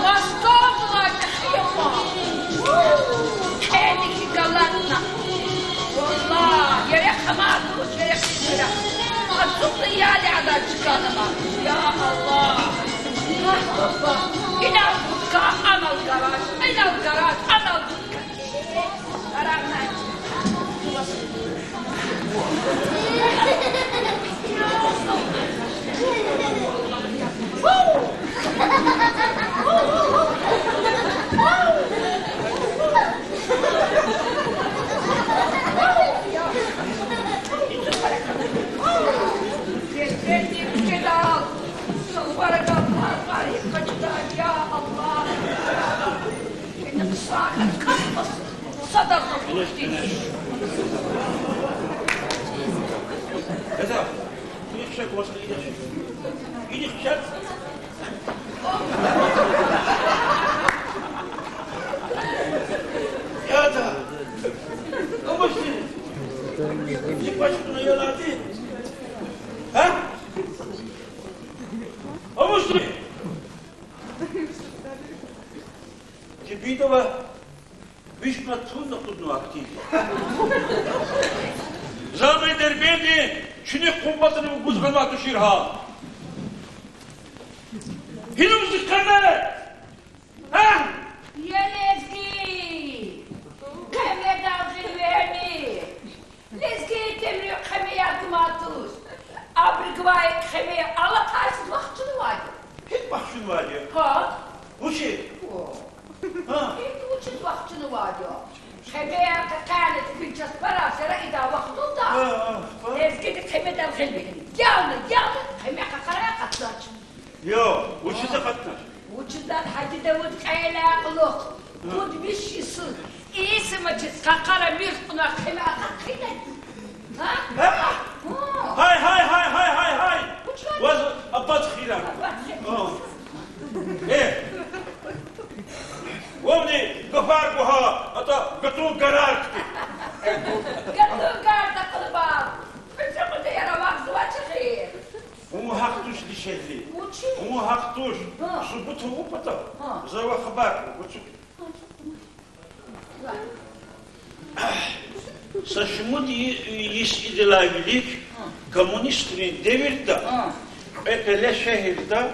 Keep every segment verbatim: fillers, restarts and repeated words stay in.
Москвадилай чӀехи я кьван. Кьейди хьи галатна. Валлагь, герек хьана туш, герек хьи герек. Ацукьна ял яда чкадама. Я Аллагь. Вагь, вагь, вагь. Инал будка, анал гараж, инал гараж, анал будка. Гаражна. Чи бийдава вишни туна акъуднава ахьтин. Зани Дербентдин чуьнуьх къуватни вугуз гъанва тушир гьа. Гьинуз зи къеме? А? Я лезги! Къемедал гъил вегьени! Лезги темрив къемеяр кумай туш. Абурувай къеме алакьайдаз вахчунавайди я. Гьикӏ вахчунавайди я? Гьа? Вучиз? О. Гьа. Гьикӏ вучиз вахчунавайди я? Къемеяр къекъвена куьн часпара сера ида вахтунда. Гьа, гьа, гьа. Лезгиди къемедал гъил вегьена. Ялна, ялна къеме къакъара акъатнач. Ё, вучиз акъатнач? Вучиз лагьайтӏа Давуд кьейила кьулухъ, пуд виш йисуз, ийисмачиз къакъара муьгъ кьуна къеме акъат хъийидай. Гьа? Гьа? Гьа. Гьай, гьай, гьай, гьай, гьай, гьай! Вуч лагьана? Ваз абад хийирар. Абад хийирар. Гьа. Э. Вавни гафар гуй гьа, атӏа гатун гарар хьтин. Гатун гарар хьтин кьулубал. Кьуьцӏуькьуьда яр авахьзавач эхир. Вун гьахъ туш, дишегьли. Вучиз? Вун гьахъ туш. Гьа. Субут авур патал. Гьа. За ваз хабар гун, вучиз? Са шумуд йи-, йис идалай вилик, гьа, коммунистрин девирда, гьа, Кьвепеле шегьерда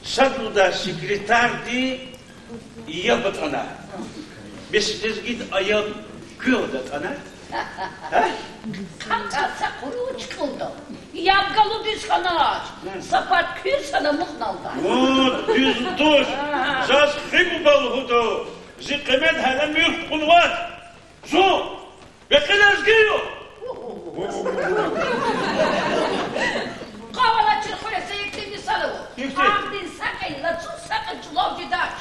сад лугьудай секретарди яб атӏана. Бес лезгиди а яб квел атӏана? Гьа? Къанкъа са къуру чкӏулда. Яб галудиз хьанач. Гьа. Са пад куьр санал амукьналда. О, дуьз туш. Гьа. Заз хи буба лугьуда. Зи къимет гьеле муьгъ кьунвач. Зун бес лезги я. Къав алачир хуьре са ихьтин мисал ава. Ихьтин? Агъдин са кьил, лацу са кьил чӏулав жедач.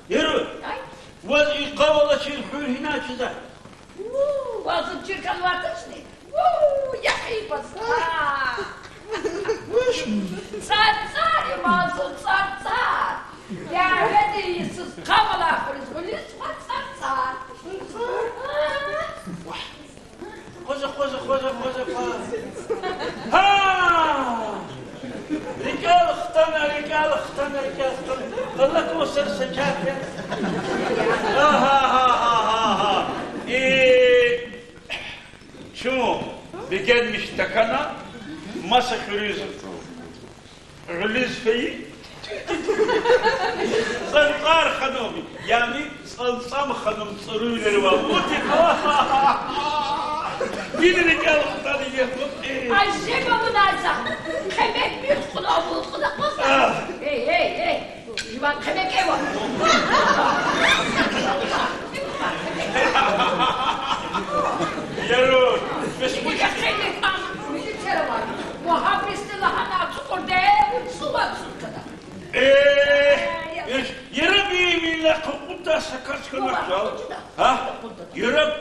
Яру, ай, ваз и къав алачир хуьр гьина чизвай? У, ваз чир хьанватӏани? У, яхъ и паста. ЦӀарцӀар я ман зун, цӀарцӀар. Дяведин йисуз къав алай хуьруьз гъуьлуьз кьван цӀарцӀар. Вагь. Къваз, къваз, къваз, къваз, къваз. Гьа! РикӀел хтана, рикӀел хтана, рикӀел хтана. Къала кӀус сер сечарте. Гьа, гьа, гьа, гьа, гьа, гьа. И чун бегенмиш тахьана маса хуьруьз гъуьлуьз фейи ЦӀанцӀар ханум, яни ЦӀанцӀам ханум цӀуруьлерва мутиха. Гила рикӀел хтана егьлу. Ажеба вуна за. Къемет муьгъ кьуна, вун кьуна кьаза. Эй, эй, эй. Жуван къемет кӀева. Яру, бес вуч? Милицияра ва гьабурузни лагьана ацукьурди, вун цӀувад суткада. Э, э, яраби, вилла къакъудда са кас хьана жал. Гьа? Яраб,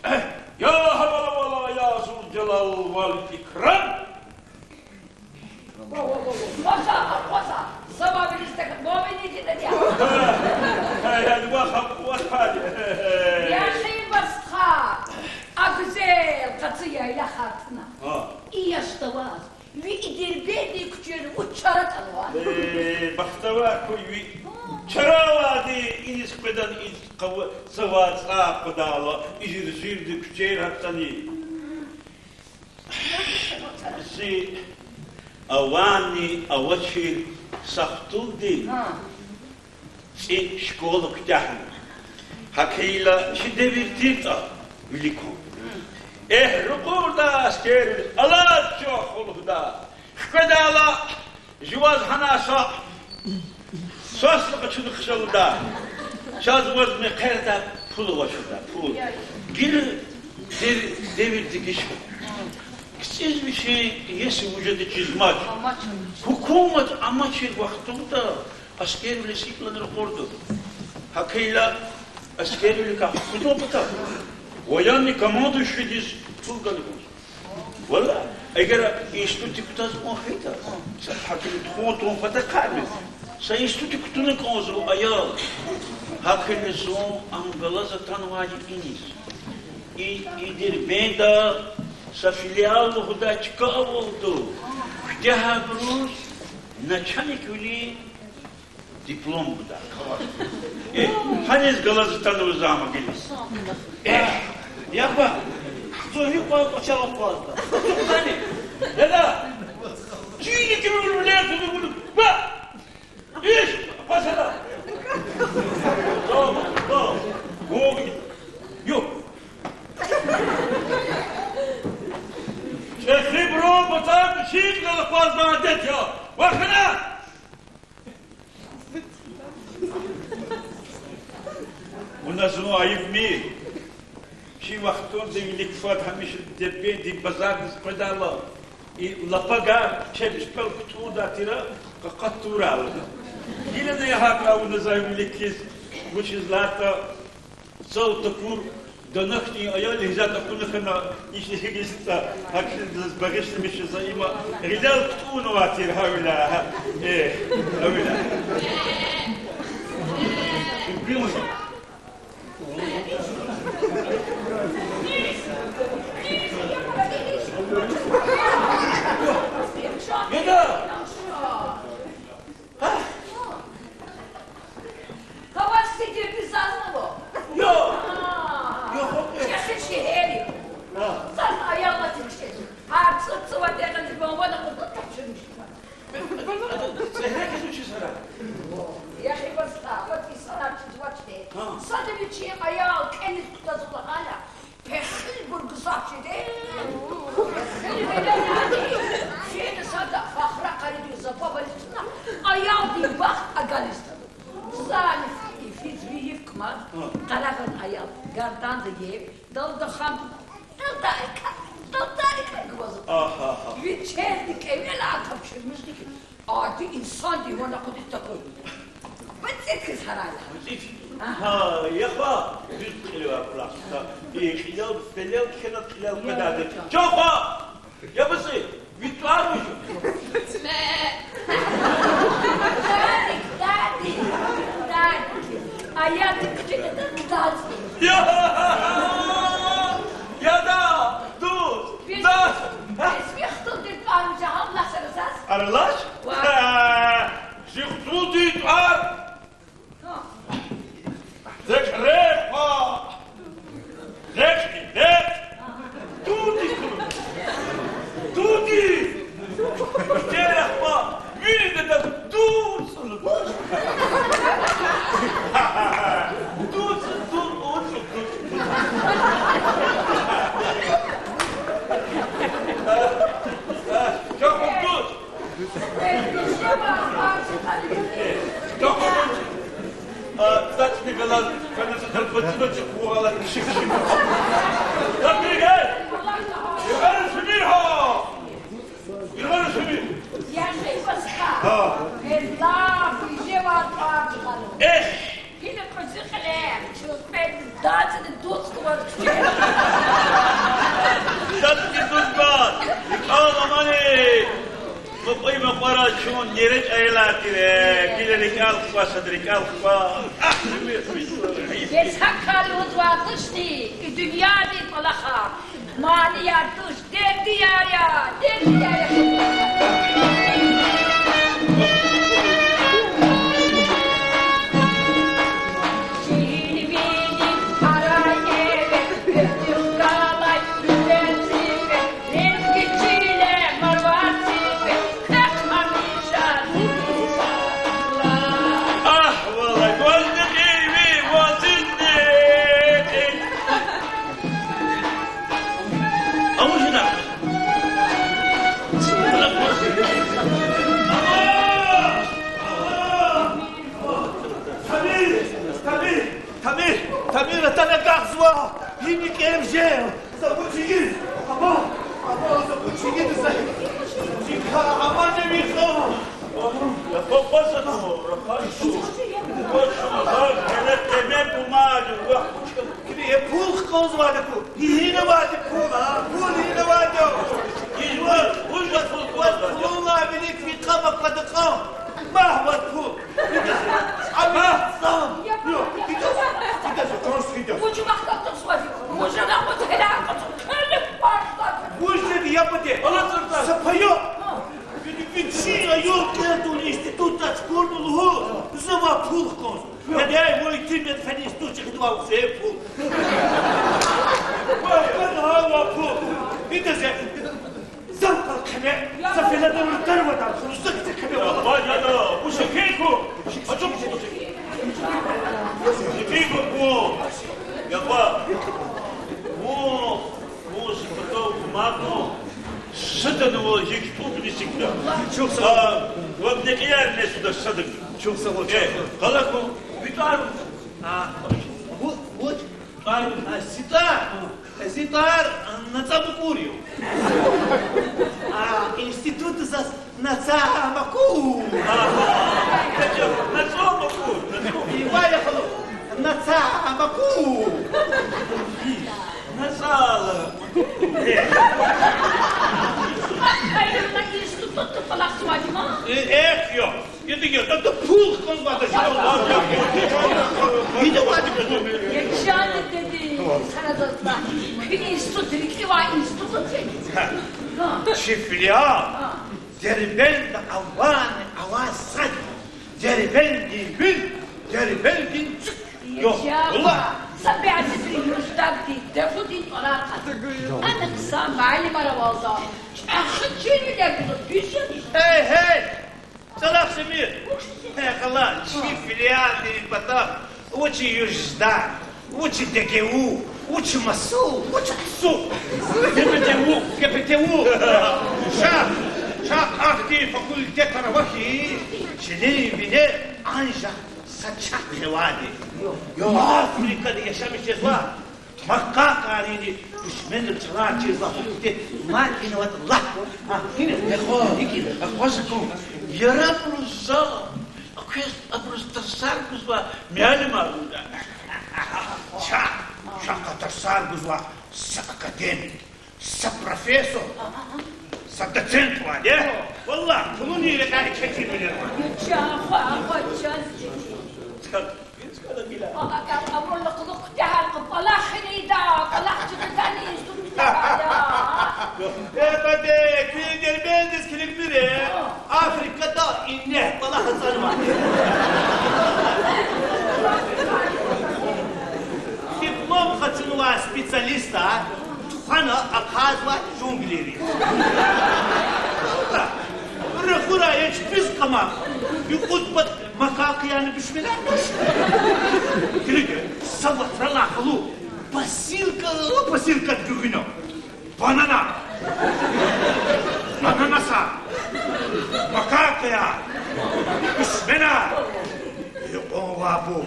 э, я гьавала вала, я Зулжалал. Вал икрам. Ва, ва, ва, ва. Паша, паша, саваб вириз тек муъминин дидеди я. Гьа, гьа, ваха, ваха. Я хивастха, а гуьзел къацу яйлах артна. Гьа. И яшда ваз, ви и Дербентдин куьчейра вуч чара атанва? Э, бахтавар хьуй ви. Чара авайди иниз къведан, и къав-, цава цӀа къведайла, и зирзирдин куьчейра гьатани. Зи авайни авачир са хтулдин цӀи школа куьтягьна. ГьакӀ хьайила чи девир тиртӀа виликан. Эхь, ракъурда аскервилихъ, алад чухъ лугьуда. Хкведайла, жуваз гьана са свастка къачуна хъжалда. Чаз ваз мехъердай пул авачирда, пул. Гила дев-, девир дегиш хьана. КцӀиз вичин иеси вужеда чизмач. Гьукумат амачир вахтунда аскервиле сикӀлани ракъурда. ГьакӀ хьайила аскервиликай кутун патал военный командующийдиз пул гана кӀанзава. Валлагь, эгер институтдик кутаз кӀан хьайитӀа, са гьакӀни тухун-тухун патахъайми, са институтдик кутуна кӀанзава аял. ГьакӀни зун ам галаз атанвайди иниз. И, и Дербентда са филиал лугьудай чка авалда. Куьтягьайбуруз начальниквилин диплом гуда. Э, гьаниз галаз атанва за ам гилиз. Э, яба, зун гьикьван кӀвачел акъвазда. Гьани, яда, чини кимивиле туду гуду. Ба! Иш, пасара. Ба, ба, ба. Гуги. Ю. ЧӀехибуру патан шикьнал акъваздай адет я. Вахана! Вуна зун айибмир. Чи вахтунда вилик фад гьамиша Дербентдин базардиз къведайла, и лапагар чеб чпел кутӀундай тир, къакъат тавурайла. Гилани гьакӀ авуна за вилик хьиз, вучиз лагьайтӀа цал такур, дана хьтин аял, гьизат акуна хьана, ишигъизтӀа, гьакӀ хьиз заз багъишламиша за има, гъилел кутӀунвай тир гьавиляй, гьа, э, гьавиляй. Яда! Гьа? Гьаваз сидирди зазни ава. Йо! А, Йо, хо, э. Чехи шегьер я. А. Заз аял ава тече. Гьар цӀуд цӀувад декьиз ван ван акъудна тапшурмишна. ЦӀегьрекиз учиз гьара. Яхи ваз та, ваз инсанар чизвачни. Гьа. Сада вичин аял кӀелиз кутазва лагьана, пехилбур гзаф жеди. Пехил велени ани, фена сада фахра къаридив запа валична, аялдин бахт агализ тада. Зани фи-, физ ви йиф кумаз, къарагъан аял, гарданда ев, далда хам, далдарика, далдарика гваз. Аха, аха. Вичерди кӀевелай тапшурмишди хьи, ади инсанди ван акъудиз такур. БацӀид хьиз гьарайла. БацӀид. Аха. Гьа, яхъ ва, дуьз кьилив акьурай. И кьилел, пелел кхьена, кьилел къведайди. Чан хва! Я бацӀи, ви тӀвар вуж я? Ме. Дадик, дадик, дадик. Аялди куьтягьна, дадик. Я! Яда, дуст, дуст. Бес, бес ви хтулдин тӀвар вуж я, гьам лагь заз. Аралаш? Ва. Ха, зи хтулдин тӀвар. Ха. Рекь, рекь, ва! Рекь, рекь! Дуди! Дуди! Терехва! Вирида да дуцун! Дуцун, дуцун, дуцун, дуцун! Чахъ дуц! Эхь! Гила кьуьзуь кьиле, чун кьвед дацӀни дуцӀ кваз куьче. ДацӀни дуцӀ кваз. Чун нерекь аялар тир, э, гила рикӀел хква, сад рикӀел хква. Бес гьакӀ лугьузвайди туштӀи, и дуьньядин кӀвалахар, манияр туш, дердияр я, дердияр я. Ширвили арай эве, оьтуьх галай гуьллер цифе, ренги чиле марвар цифе, квехъ гьамиша зимин шагьрай. Агь, валай, ваз ни кьий ви, ваз ни кьий. Амужина. Тамир! Тамир! Тамир! Тамир, атана агакьзава! Гьиникӏ жен! За вуч ийиз? Аман! Аман, за вуч ийиз за? Чика, аман, Эмирхан! Я папа, за на, рахай шу. Вуч шу, за гене теме бумажа, вах, вуч ка- Килиг, э, пул хканзавайди ку. Гьи, гьина авайди пул, а? Пул гьина авайди? Гьи, вуч, вуч пул, вуч пул? Пулунлай вилик ви кьама квада кьам. Магь ваз пул. Амма. Вуч вахт алтугъзавайди? Вуж ана вуч гьеле алтугъ, куьлуь башла. Вуж жеди я патахъ? Ала зурба. Са пая. Вичин аял кӀелдайла институтда чукурна лугьуз, за ваз пул хканзава. Гьадай вун итим яд фена институт чӀехидайвал, зе пул. Вай, вай, вай, пул. Ида зе. Зав къал хъеме, за фена дарватар хулуса гьизе хъеме вала. Вай, яда, вуж хьайи ку? Ачух, ачух. Хьайи ку пул. Яба. Вун, вун сифатав кумакун. Садани вал жик тутуни сикда. Чухсагъул. А, ва некьияр несуда садак. Чухсагъул, э, чухсагъул. Къалаку, ви тӀвар вуч? А, ву-, вуч? ТӀвар вуч? А, зи тӀвар, зи тӀвар, а, НацӀа Мукур я. А, институтда заз НацӀа Макур. Ага. НацӀа Макур, НацӀа. Ивай яхало, НацӀа Макур. НацӀа ла. Ахпа, институтда кӀвалахзавайди ма? Э, эхь, я. Яда, яда, да пул хканзавайди жи. Яда, вади. Я чан деди, сана заз лагь. Куьн институт, рикӀивай институт я. Гьа. Чи филиал Дербентда авани аваз сад. Дербентдин вил, Дербентдин цуьк. Ё, валлагь. Са бязибуру юждагди, дегъудин тӀварар кьаз. Ана хъсан муаллимар авазва. ЧӀехи чирвилер гузва, дуьз яни? Эй, гьей! ЦӀалахъ, Семир. Гьей, хала, чи филиалдин патав, вуч и южда, вуч и дегеву, вуч и масу, вуч и ксу. Г П Т У, Г П Т У. Ша, ша ахьтин факультетар ава хьи, чилин винел анжах са чахъ хивади. Африкада яшамиш жезва. Макакайрини душменри чӀалар чирзава, факультет мад гьинаватӀа лагь. А, гьина? Эхо, гьикӀ, акъваз акун. Ярабуруз за, а квез абуруз тарсар гузва муаллимар гуда. Ша, ша тарсар гузва са академик, са профессор, са доцент вади. Валлагь, пулунин рекьяй четин миллион. Чан, хва, хва, чан. А, а, а, абурни кьулухъ куьтягьай кьвалах хьайида, кӀвалах чӀугвадай институт куьтягьайда. Э, баде, куьн Дербентдиз килигмир, э? Африкада инегь кӀвалах ацӀанва. Диплом къачунвай специалистар тухвана ахъайзавай джунглийриз. Рахурай, э, чпиз къаман. Юкъуз пад макакаярни душменар туш. Килиг, са вацралай халу посылка, посылка гуьгъуьна. Бананар, ананасар, макакаяр, душменар. Икьван вабур,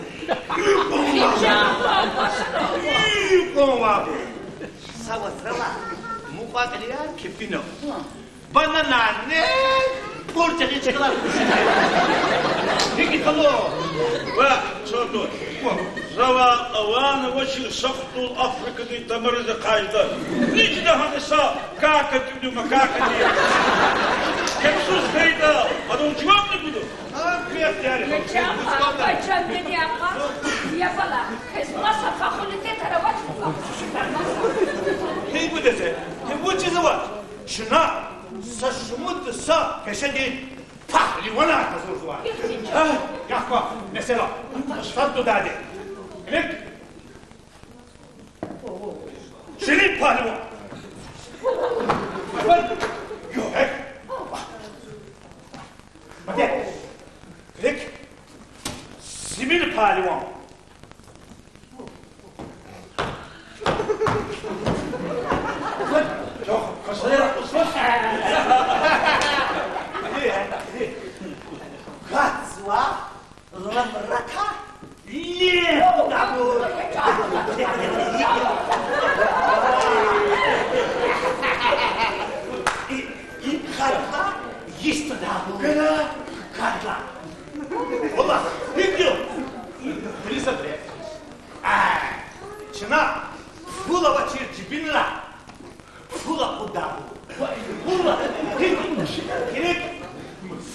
икьван вабур, икьван вабур. Са вацралай мукьва-кьилияр кепӀина. Бананарни пуртягъи чкалар кушни. Гьикӏ хало? Ва, чорто. Ва. Зава аван авачир сахтул Африкадин тамариз ахъайда. Нична гьана са кака тӏуьну макакани. Кепсуз хьайитӀа, адан жавабни гуда. Гьа, квехъ яри. Я чан, а, чан, дени акъа. Я бала, квез маса факультетар авач, маса. Гьи гудазе, гьи вучиз авач? Чна са шумудра са пешедин пагьливанар гьазурзава. Ихьтин чан. Гьа, я кван, месела, сад тудайди. Гьеле, Ширин пагьливан. Ва, югъ, э. Ва де, гьеле, Симин пагьливан. Ва, чан, квез са яра кьусмас. Гьеле, гьеле. Гьатзава. Ламрака лев тадабур. И, и кадла йис тадабур. Кадла. Валлагь, гьикӀ я? Гьеле са де. А, чна пул авачир жибинра. Пул акъудда. Пул. ГьикӀ?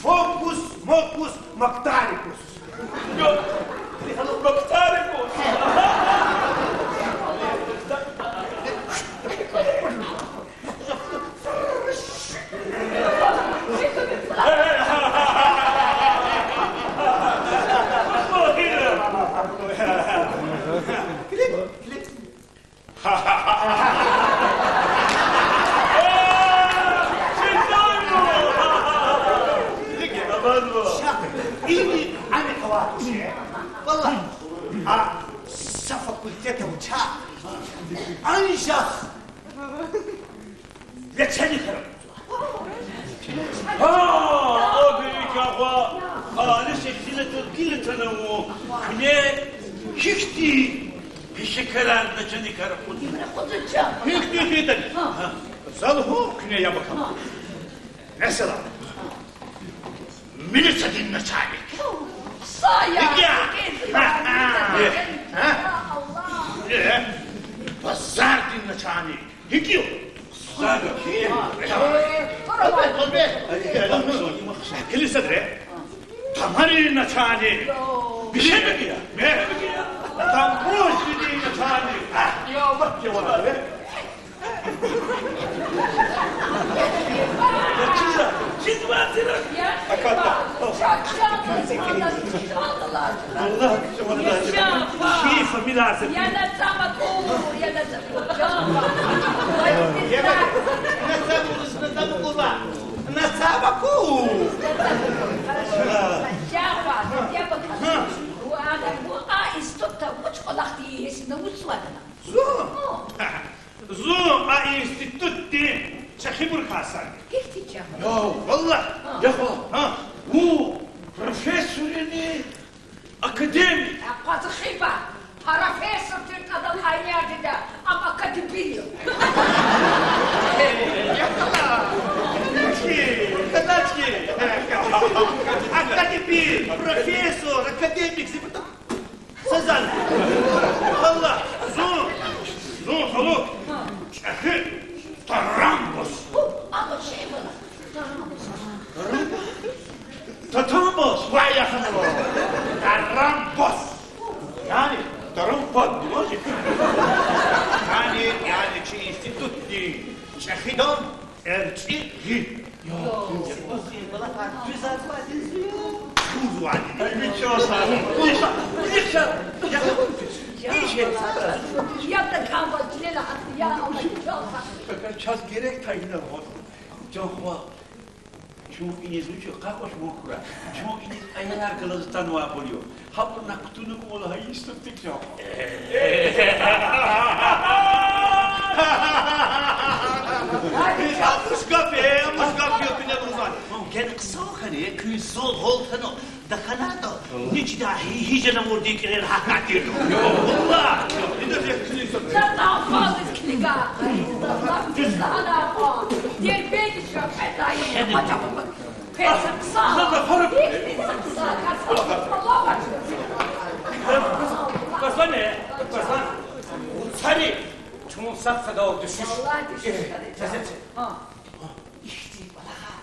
Фокус, мокус, мактарикус. Мактарикус. Ини ани квай туш. Валлагь, а са факультета вуч я, анжах лечебникар. Гьа, абуру чахъ, а, лечебникар гила атанва, куьне гьихьтин пешекарар, начальникар акъудна. Гьихьтин, гьихьтин. Гьа. За лугьун куьне, яб акалун. Месела, милициядин начальник. Са я, икӀ я. Гьа, гьа. Э, гьа? Я Аллагь. Э, базардин начальник. ГьикӀ я? Базардин. Э, гьа. Къалбе, къалбе. Гьеле са де. Тамарин начальник. Бишемик я. Мегьмик я. Таможнядин начальник. А, я, бак я, валлагь. Зун. Зун а институтдин чӀехибурукай сад я. Гьихьтин чӀехи? Я, валлагь. Гьа. Я хва. Гьа. Вун профессорни, академик? Акъваз хиба, профессор тир кӀвалах авайди я, ам академик я. Кадачки, кадачки. Академик, профессор, академик, зи пата Сазан. Валлагь, зун, зун халу чӀехи тарамбас. Татамбас, вай яханва. Тарамбас. Яни, тарам пад булаз. Яни, яни чи институтдин чӀехидан эрчӀи гьи. Чаз герек тайинар гьат. Чан хва, чун иниз вуч я, къакъуш мухра. Чун иниз аялар галаз атанвайбур я. Гьабурни кутуна кӀвалахар ийиз тапдик чан хва. Амуш гаф я, амуш гаф я, куьне лугьузвай. Гена хъсан хьана, куьн зул гъал хьана, тахьанайтӀа, ничда гьи, гьи жанавурдин кӀирер гьатна тир. Валлагь, ида хьиз килигзава. Чан хва, килига. Аллагь, лагьана хва. Дербентни ша, хъведай. Хъведай. Квасане, квасане. Цари чун сад-садал дуьшуьш. Валлагь, дуьшуьш. Ихьтин кӀвалахар.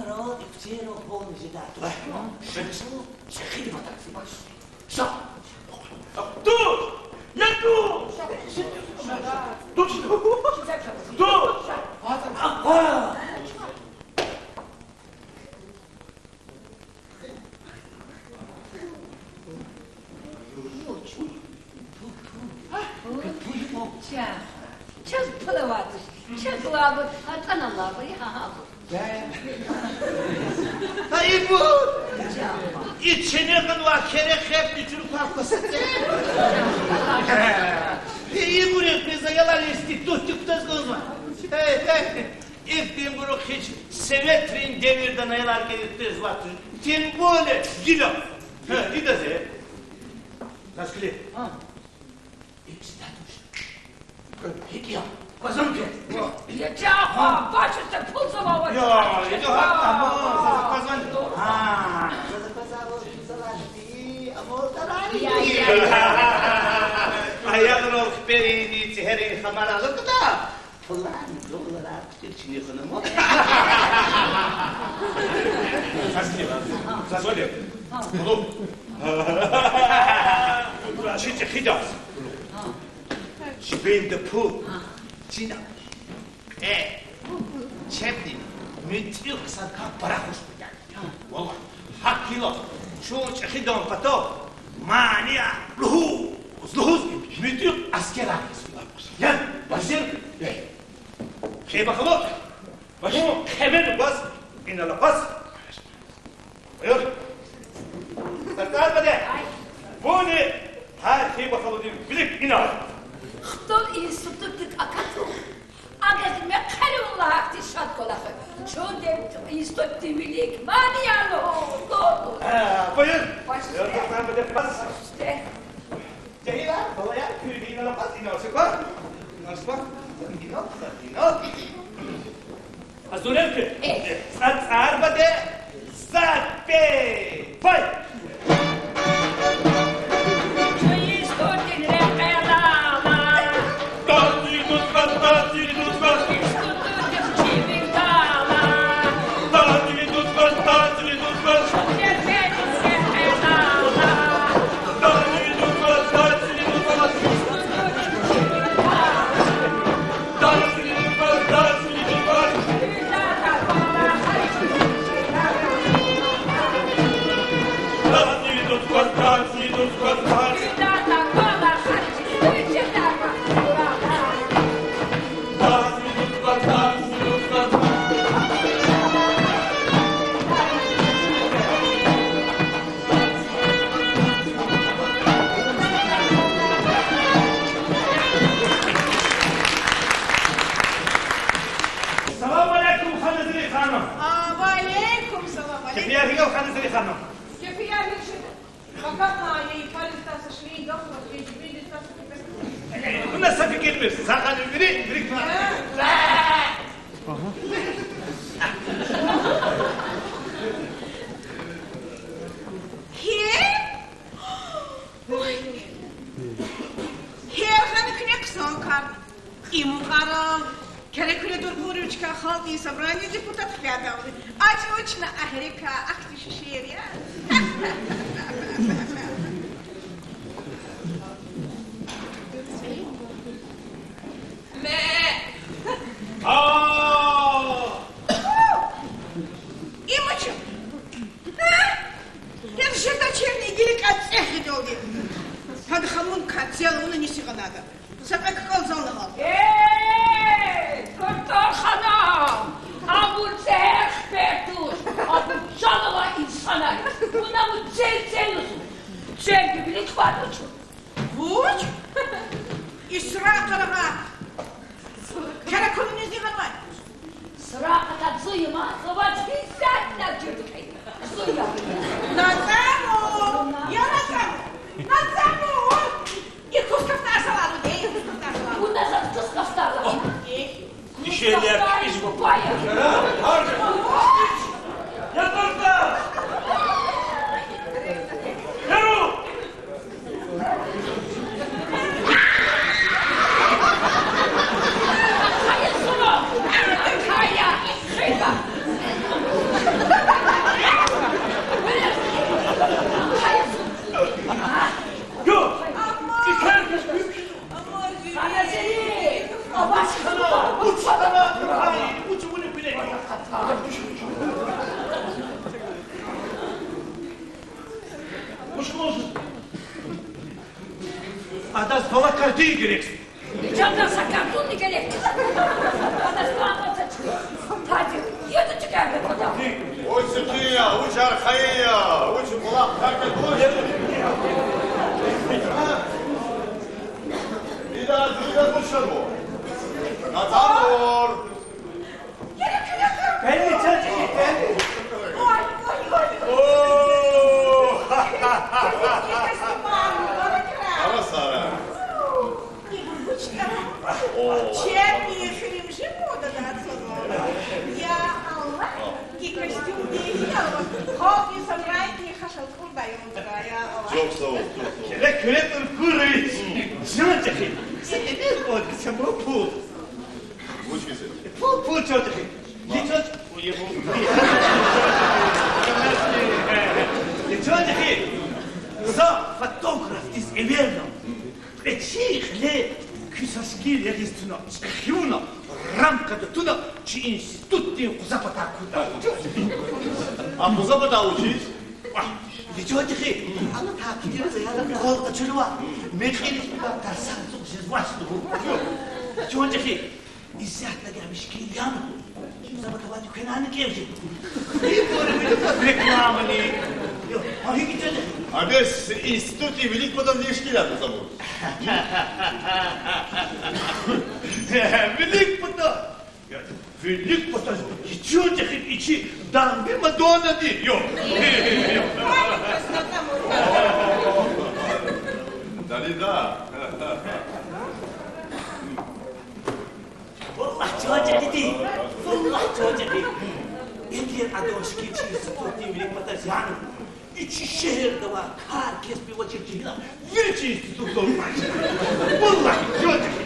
Икчерун полни жедай туш. Ша, ша, чӀехиди патахъ фи. Ша. Туш! Я туш! Туш! Туш! Ага! Чан, чаз пул авайди туш, чаз лабур, атӀана лабур, я гьа гьабур. Гьа ибур! И ченегъан ва керехетни чурукай квасице. Ибур, ибур за аялар институтдик кутаз кӀанзава. Э, э, ихьтинбуру гьич советрин девирда аялар кӀелиз кутазвай туш. Тем более гила. Гьа, ида зе. Заз килиг. Икьида туш. ГьикӀ я? Къазанка. Я чан, бачиз пул завай. Я, ида гьакӀ, амал, заз къазан. Гьа, заз къазан, заз къазан. Амал тарари. Я, я, я. Аялрал хперин, цӀегьерин хамар алукӀда. Пулар, долларар хъуьтуьл чуьнуьхна ма. Заз килиг, заз килиг. Кьулухъ. Чи чӀехидаз. Чи бенда пул. Чина. Э, чебни муьтӀуьгъ садкай пара хуш будай. Валлагь, гьакӀ хьайила, чун чӀехидан патал манияр лугьуз, лугьуз, муьтӀуьгъ аскерар хьиз. Я, башир, э, Хиба халу, башир, хемер баз, инал акъваз. Буюр. ЦӀарцӀар баде. Вуни гьар Хиба халудин вилик инал. Хтул институтдик акатух. Адаз мехъерун лагьайтӀа шад кӀвалах я. Чун де институтдин вилик манияр лугьуз, лугьуз. Гьа, буюр. Башир. Буюр, цӀарцӀар баде. Башир. Жегьилар, балаяр, куьн инал акъваз, инал суква. Инал суква. Инал, инал. Гьазур я куьн? Э. ЦӀарцӀар баде, запевай! Салам алейкум, Ханазири ханум. А, ва алейкум салам. Кефияр гьикӀ я, Ханазири ханум? Кефияр гьикӀ жеда? Вуна са фикирмир, сагъ хьана вири, вири ква. Гьер? Ой. Гьер гъана куьне хъсан кар. И мукьвара Керекуьре Дурбуровичка халкьдин собраниедин депутат хъфядайвал. Ачи вучна агьрикай, ахьтин шиир я. Ме. А! Има чун. Э? Эр жеда чирни гили кӀацӀехидалди. Гьада хамун кацел, вуна низ гъанада. Са кьве кӀалзал нагъал. Э, Куртар ханум, абур цӀегьер хпер туш, абур чан алай инсанар я. Вуна вун цел-цел лугьузва. Цел гуьгуьлуьз квач вуч? Вуч? И Суракъа рагъа. Керекуьнизни гъанвай. Суракъа тадзу има, завач гьисятда жуьркьи. Зу я. Назаму! Я Назаму! Назаму! И кус кафтар салару де, и кус кафтар салару. Вуна заз кус кафтар ала. Э? Дишегьлияр кпӀиз бубая. Яру! Картин герек. Чанда са картунни герек. Ана спамата чу. Тади, еду чикарда кода. Вуч сикин я, вуч архайин я, вуч булах каркатуш. Ида, ида вуч шабу? Натамур. Герек, герек, герек. Бени чачи, бени. Ой, ой, ой, ой. О! Ара сара. О. Чебни хиримжи модада ацазва. Я Аллагь, и костюмдин я, халкь инсанрайни хашал курдай мудра, я Аллагь. Чухсагъул, чухсагъул. Герек, герек, Уркурович. Чан чӀехи. Се эмир кӀватӀ киса ма пул. Вуч киса? Пул, пул, чан чӀехи. Ма. Личо, личо чӀехи. За фотографдиз эверна. Кьве чи кьиле куь са шикил ягъиз туна, чӀехи авуна, рамкада туна, чи институтдин къуза патав кутӀа. А къуза патав вучиз? Вагь, личо чӀехи. Ана та патав за яна къвал къачунва. Мекьириз патав тарсар цугъ жезвач лугьуз. Личо чӀехи. Исятда гьам шикил яна. Чун за патав квенани кӀевжи. Рекламани. Йо, а гьикӀ жеда? А бес институтдин вилик патав шикил яна за. Вилик патав. Вилик патав. Личо чӀехи, и чи дамби Мадоннади. Йо. Далида. Валлагь, чан чӀехи ди. Валлагь, чан чӀехи. Эгер адан шикил чи институтдин вилик патаз яна, и чи шегьерда авай кар-кеспи авачир жегьилар вири чи институтда окъуз. Валлагь, чан чӀехи.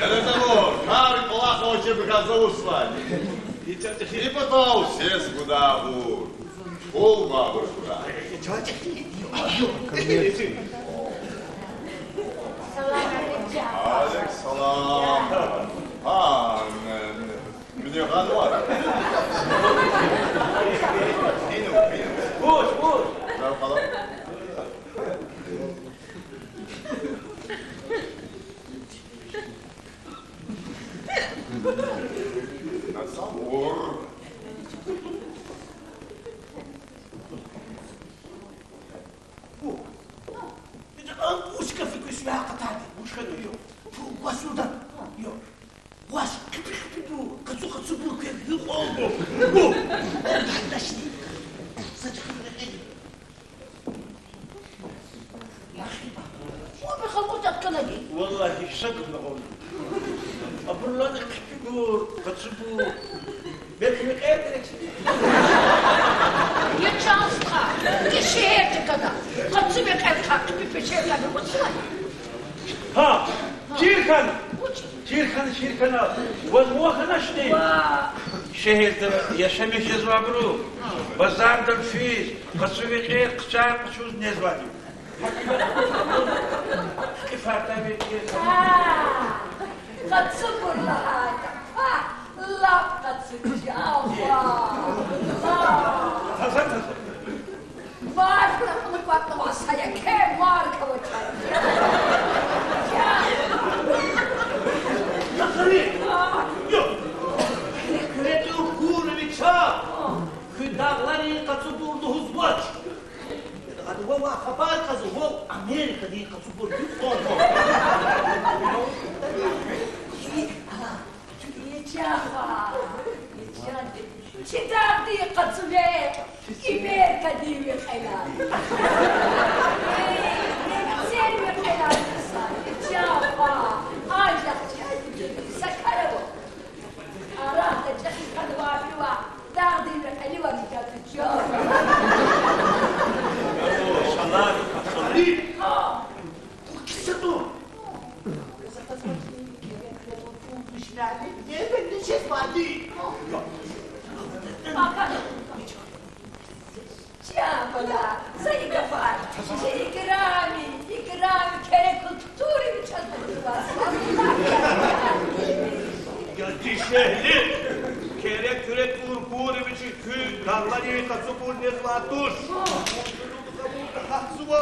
Эре зава, кар кӀвалах авачирбуруз за вуч лагьанай. И патав сес гудай абур. Пул гвай абур гудай. Салам алейкум. Алейкум салам. Гьа, Муьнигьанвар. Гьина, гьина. Вуч, вуч? Жал къала. Насавур. Ву. Ида ал вуч гаф я квез вяй акъатайди? Вуч хьана? Йо. Пул гваз судан. Йо. Ваз хъипи-хъипибур, къацу-къацубур квез гьикьван бу? Бу. Дашни. Садихъ рехили. Вахиба. Ву бихъ акъуд атканади. Валлагь, са гуна гъавна. Абурлани хъипибур, къацубур. Белки мекьер герек? Я чан стха, и шегьердикай къацу мекьер хьана, хъипи пешер хьана, вуч лагьана? Гьа, чир хьана. Вуч? Чир хьана, чир хьана. Ваз ван хьаначни? Ва. Шегьерда яшамиш жезвайбуру базардал физ, къацу мекьер хъчар къачуз незвайди. Кьифарта мекьер. А, къацубур лагьайтӀа. А, лап къацу жал. Ва. Таза, таза. Марка кьуна кӀватӀнаваз гьа я, кхьей марка авачир. Я. Захари! А. Йо! Куьрек Уркуровича куьн дагъларин къацубур лугьузвач. Ада вавай хабар кьазва, вав Америкадин къацубур гуьзгьан. Ича, ича, чи дагъдин къацу векь, Америкадин векьелай. Э, э, сен векьелай са, ича, анжах чаз са кар ава. Арада чӀехи кадавай пива, дагъдин векьеливай микатича. Шалар, шалар. А. Кисату. Чан бала, за и гафар чи Икрами, Икрами Керек Уркуровичаз гузва. Я дишегьли, Керек, Керек Уркуровича куьн дагъларин къацубур незвай туш. Гьахъзава.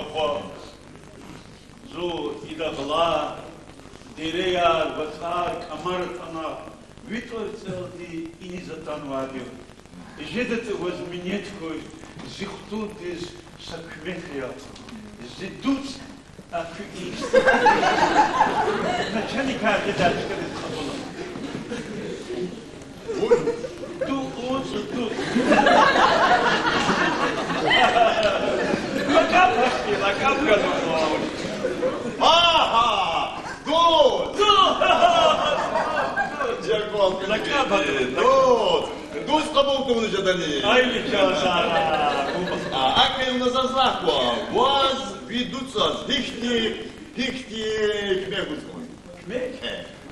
Ахва, зун ида гъиле, дереяр, вацӀар, кӀамар атана, ви тӀварцӀелди иниз атанвайди я. Жеда ваз минет хьуй, зи хтулдиз са куьмек ая. Зи дуцӀ, а, куь институтдин начальникар жедай чкадиз кьабула. Вуч? Ду-, дуцӀ, дуцӀ. Лакаб гьахьтин, лакаб гана. Агьа! ДуцӀ! ДуцӀ! Лакаб гана. ДуцӀ! ДуцӀ кьабул тавуна жедани? Ай, ви чан сагъ. А, акӀ хьайила заз лагь кван, ваз ви дуцӀаз гьихьтин, гьихьтин куьмек гуз кӀан? Куьмек?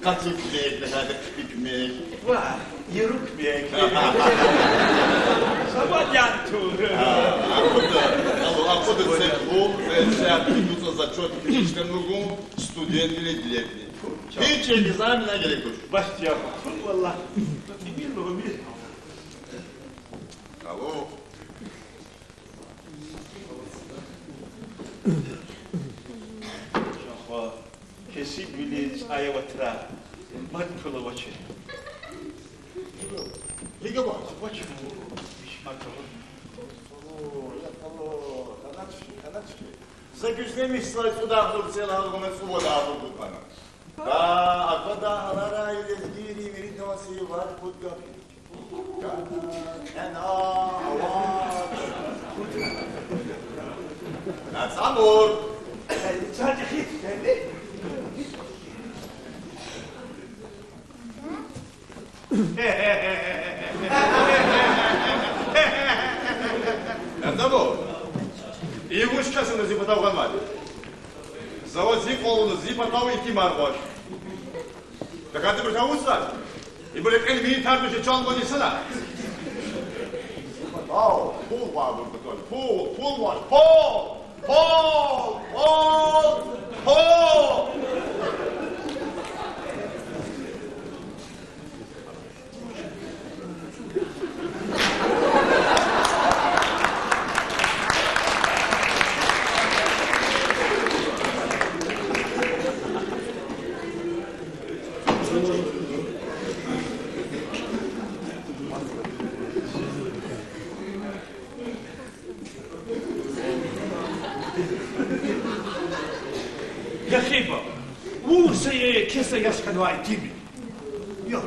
Къацу куьмек, нагьади хъипи куьмек. Ва, яру куьмек. Савад ян тур. А, акъуда, алу, акъуда цебу, цебу дуцӀа зачёт килишден вугун, студентвиле дилепни. Гьич экзамен герек туш. Баш я, валлагь. Алу. Чан хва, кесибвилин цӀай аватра, мад пул авачир. Гьикӏ ава? Авач, иш мад ава. О, я Аллагь, канат чи, канат чи. За гуьзлемишзавай цӀуд агъзур цел гьалгъуна цӀувад агъзур гудмана. Да, аквада гьаларай лезгийрин виридан сиват пуд гаф. Кьена, аваз. Нацамур. Нацамур. И вуч кас ана зи патав гъанвайди? За ваз икӀ лугьузва, зи патав итимар гъваш. ТахьайтӀа ибур тавуна, ибур рекьел винитар туш, чан гваз инсанар. Пул гвай ибур патав, пул, пул гвай, пул, пул, пул, пул. Яхиба, вун са кеса яш хьанвай итим я.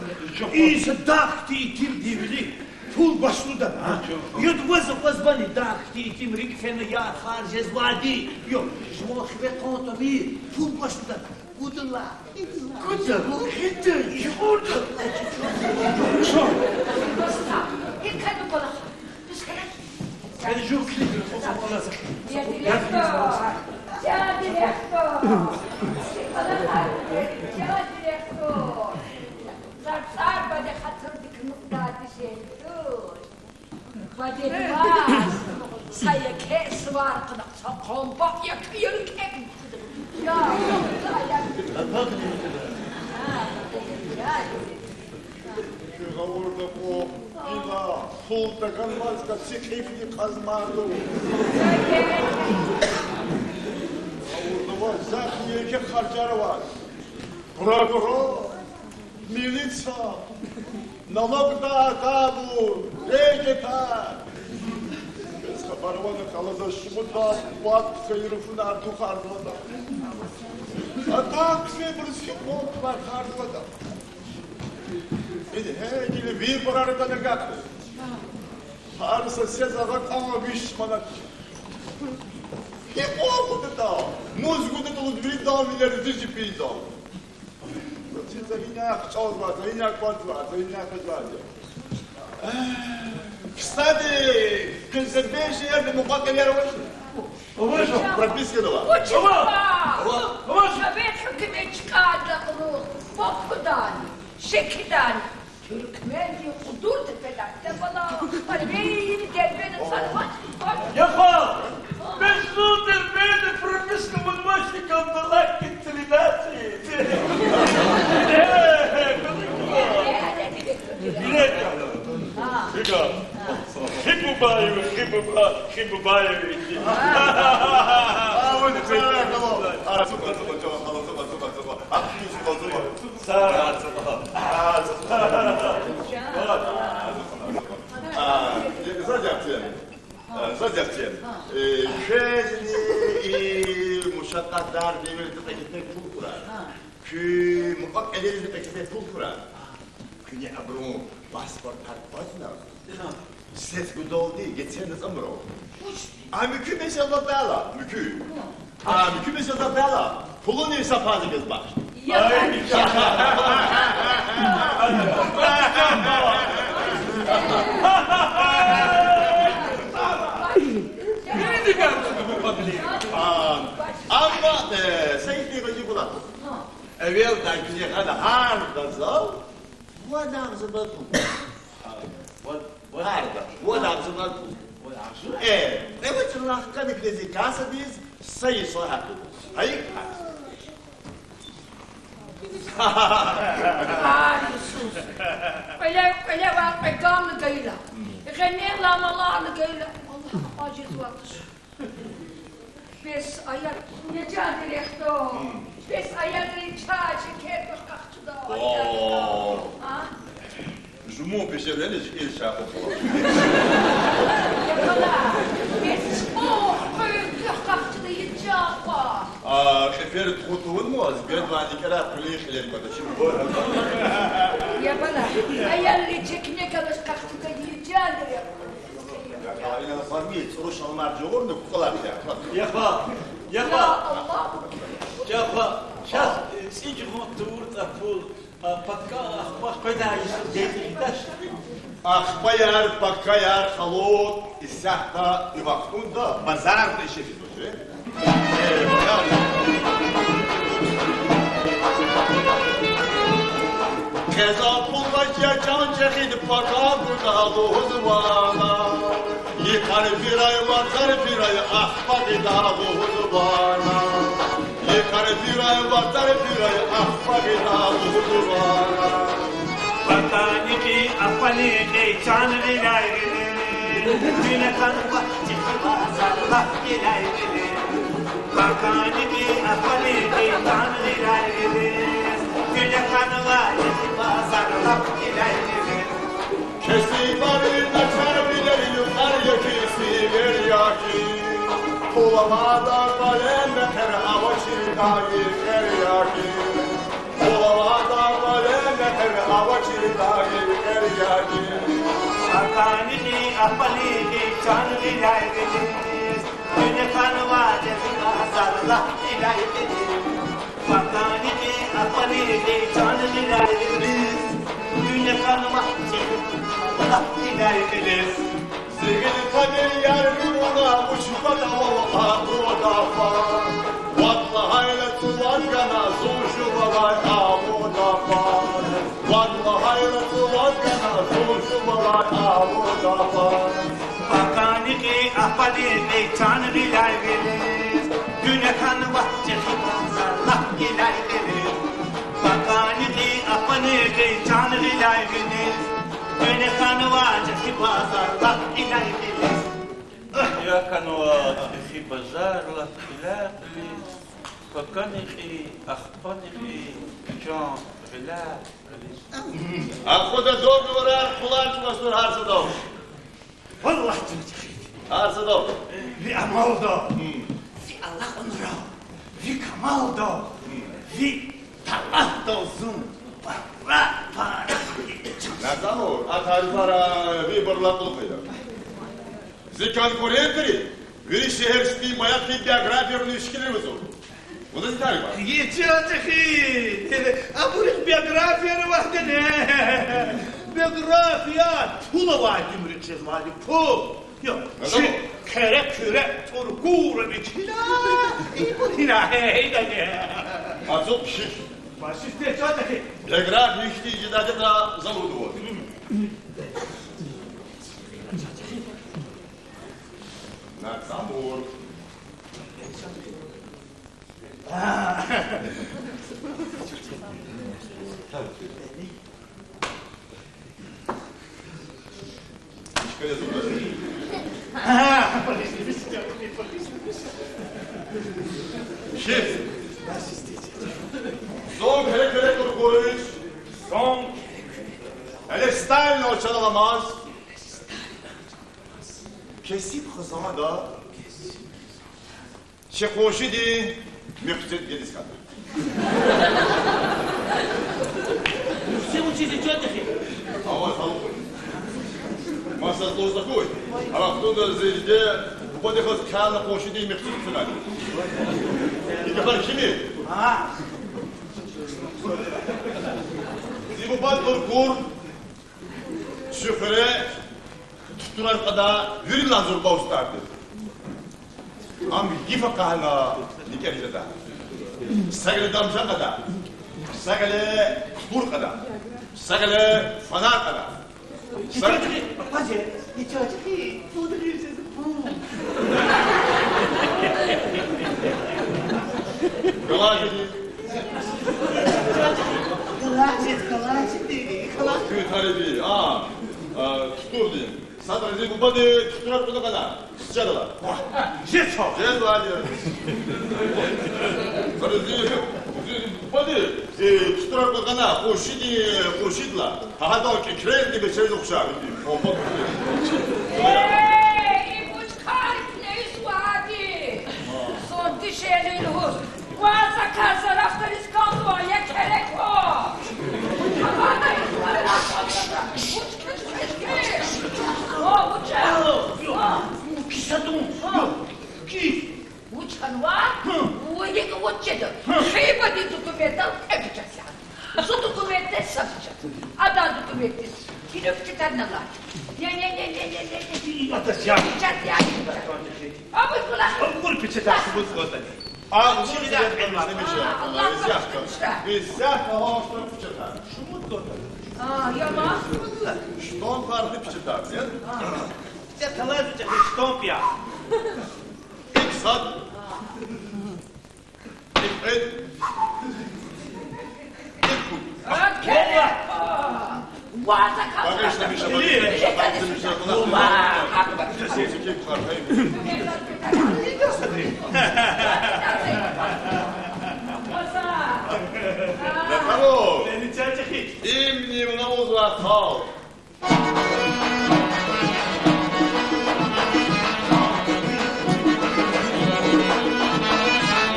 И са дагъ хьтин итимдин вили пул башламишда. Яд ваз аквазвани дагъ хьтин итим рикӀ фена ярх жезвайди? Жуван хиве кьан тамир, пул башламишда. Гудала. Гудала. Гудала. Уста, и каду квалахай. Дуст хьана. Кьве жув килигрин хъваз кьван за. Я директор! Я директор! Я директор! Цар-цар баде хатурдик нукьдайди жеда. Бадедивай са еке сувар кьуна, са къамбакь я куьн кӀек. Я, я, я. Чи гъавурда кьван, ина пул таганваз каци кьифни кьазмарду. Гъавурда ваз захъни еке харжар аваз. Прокурор, милиция, налогдай табур, рейд ятар. Бес хабар авани, халаза шумуд лагьай пад кайир фунар тухарзаватӀа. Атан квебуруз хикъвал тухарзаватӀа. Ингье гила виборар атана агакьда. Гьар са сес агакьарна виш манат. Гьикьван гудатӀа, мус гудатӀа лугьуз виридан вилериз жи пизан. Чи за гьинай хъчалзавай, за гьинай квазвай, за гьинай хъжезвай. Кстати, куьн Сербиядин шегьерда мукьва-кьилияр авачни? Авач. Пропискада ава? Авач. Ава. Совет гьукумат чкадла кьулухъ вахкудани, шекидани. Туьркмендин Къудур тепедай тепелай, Армениядин Дербент цӀарвал. Яхва, бес зун Дербентда прописка авунвачни, кандалакин тринадцать. Э, э, э, э. Гьи буба я, гьи буба. Хи бубаеви. А, вот это, а, зуба, зуба, зуба, зуба, зуба, зуба. А, зуба, зуба. Са. А, зуба. А, зуба, зуба. А, э, заз ягъ це. А, заз ягъ це. Э, квезни и мушакъатар девирда кьетӀен пул хьурай. Куь мукьва-кьилийриз кьетӀен пул хьурай. Куьне абурун паспортар квазна. Сес гудалди гецена цӀамура. А муькуь месэла бала, муькуь. А муькуь месэла бала, пулуни са паза гваз бахш. Я. А, амма, э, са ихьтин гъвечӀи булах. Эвелдай куьне гьада гьарда зал вад агъзурбан пул. Вад, вад. Гьарда, вад агъзурбан пул. Вад агъзур? Э, эвел чӀалахъ кӀани куьне зи кассадиз са йиса гьатда. Гьа икӀ гьат. Ай, Исус. Кьвеле, кьвеле ван кьве гамни гайила. Гъенелай маларни гайила. Аллагь, ажиз ватуш. Бес ая, я жан дирехтун, бес аялри чан шекер къахчуда. О. А? Жумун пешелени жикил шакъу. Я бала, бес о, къуй къахчуда, я жан къва. А, кьифер тухун тавунмаз, бедван дикӀара къуьлуьн хилер квада чим. Я бала, аялри чекне калаш къахчуда, я жан дирехтун. Ина фарми, цӀуру шалмар жагъурна кукӀвалар я. Я хва, я хва. Я хва. Чаз, э, цӀи жагъун тавуртӀа пул, а, пакка, ахпа къведай йисуз гайитӀа жедач. Ахпаяр, паккаяр, халут, исятда и вахтунда базарда ише физва. Къе за пул вач, я чан чӀехиди, пака гуда лугьузвана. Йикъар фирай, вацӀар фирай, ахпа гъида лугьузвана. Йикъар фирай, вацӀар фирай, ахпа гъида лугьузвана. Пакани хьи, ахпани хьи, чан гъиляй гъилиз, дуьне хьанва чӀехи базар лап гъиляй гъилиз. Пакани хьи, ахпани хьи, чан гъиляй гъилиз, дуьне хьанва чӀехи базар лап гъиляй гъилиз. Кесибри начар вилер, юкьвар я кесибер я хьи, пул авайда кӀвале мехъер, авачирдай кӀер я хьи. Пул авайда кӀвале мехъер, авачирдай кӀер я хьи. Пакани хьи, ахпани хьи, чан гъиляй гъилиз, дуьне хьанва чӀехи базар лап гъиляй гъилиз. Пакани хьи, ахпани хьи, чан гъиляй гъилиз, дуьне хьанва чӀехи базар лап гъиляй гъилиз. Зи гъил тамир яргъи вуна, вуч патав ава абур гафар. Вад лагьайла цӀувад гана, зун жувалай абур гафар. Вад лагьайла цӀувад гана, зун жувалай абур гафар. Пакани хьи, ахпани хьи, чан гъиляй гъилиз, дуьне хьанва чӀехи базар лап гъиляй гъилиз. Пакани хьи, ахпани хьи, чан гъиляй гъилиз, дуьне хьанва чӀехи базар лап гъиляй гъилиз. Я хьанва чӀехи базар лап гъиляй гъилиз, пакани хьи, ахпани хьи, чан гъиляй гъилиз. Акъудда договорар, къуланч масур гьар садав. Валлагь, чан чӀехиди. Гьар садав. Ви амалда, ви алакьунра, ви камалда, ви талантда зун пара, пара. Назамур, а тарифара ви бурлакьлух я. Зи конкурентри вири шегьердин баягъ хьи биографияр ишкилзава. Вуна зи тарифар. Е чан чӀехи, абурухъ биографияр аватӀани? Биографияр пул авай уьмуьрихъ жезвайди, пул. Я, чи кере-куьре тӀургура вичила, ибур гьина гьейдани. Ацукь пишик. Башисте чан чӀехи. Биография ихьтин жедайди я, за лугьудайвал. Назамур. Чи зун гьерекерек рукурвич, зун элестайна чаламаз, кесиб хизанда чи къуншидин муьхтед гелиз кӀанда. Муьхтед вучиз я, чан тихи? Аваз халукь. Маса заз лугьуз акуй. А вахтунда зи диде бубадихъ галаз хъел къуншидин муьхтед хъфена. И гафар кими? Зи бубади рукур, чи хуьре тутурар кьада вирилай зурба устӀарди. Ам йиф акъатна никӀер жеда. Са геле дамжа кьада, са геле тутур кьада, са геле фанар кьада. Са- Итажи, папази, итажи, тудри зезбу. Галай жеди. Галай жеди, галай жеди, галай. Куь тариби, а, а, тутурди. Садра зи бубади тутурар кьуна кьана. Сичадала. Жезва. Жезва, жезва. Садра зи, зи бубади, э, тутурар кьуна кьана, къуншиди, къуншидла. Гьа, гьадан кӀекренди бечерин ухшар. Э, и вуч кар я, куьне исвади? Зун дишегьли лугьуз, ваз аказ зарафатриз кӀанзава, я кереква. Вуч куьн кечки? О, вуч я? О. Киса тун. О. Ки? Вуч хьанва? Хм. Вуна икӀ вуч жеда? Хм. Хибади документдал экъечӀ я. Зун документдиз са печать. Адан документдиз куьне печатарна лагь. Не, не, не. Печать я. Абур кула. Абур печатар шумуд кӀватӀани. А, Аллагь, Аллагь, Аллагь. Безягьа, безягьа гьа печатар. Шумуд кӀватӀани. А, я ма. Штамп архив печатар, не? А. Печатар лазим я, штамп я. Икьсад. Икьсад. Икьсад. Ваза калса. Багъишла, Миша, багъишла, Миша, багъишла, Миша. Ваза. Имни вуна лугьузва хал.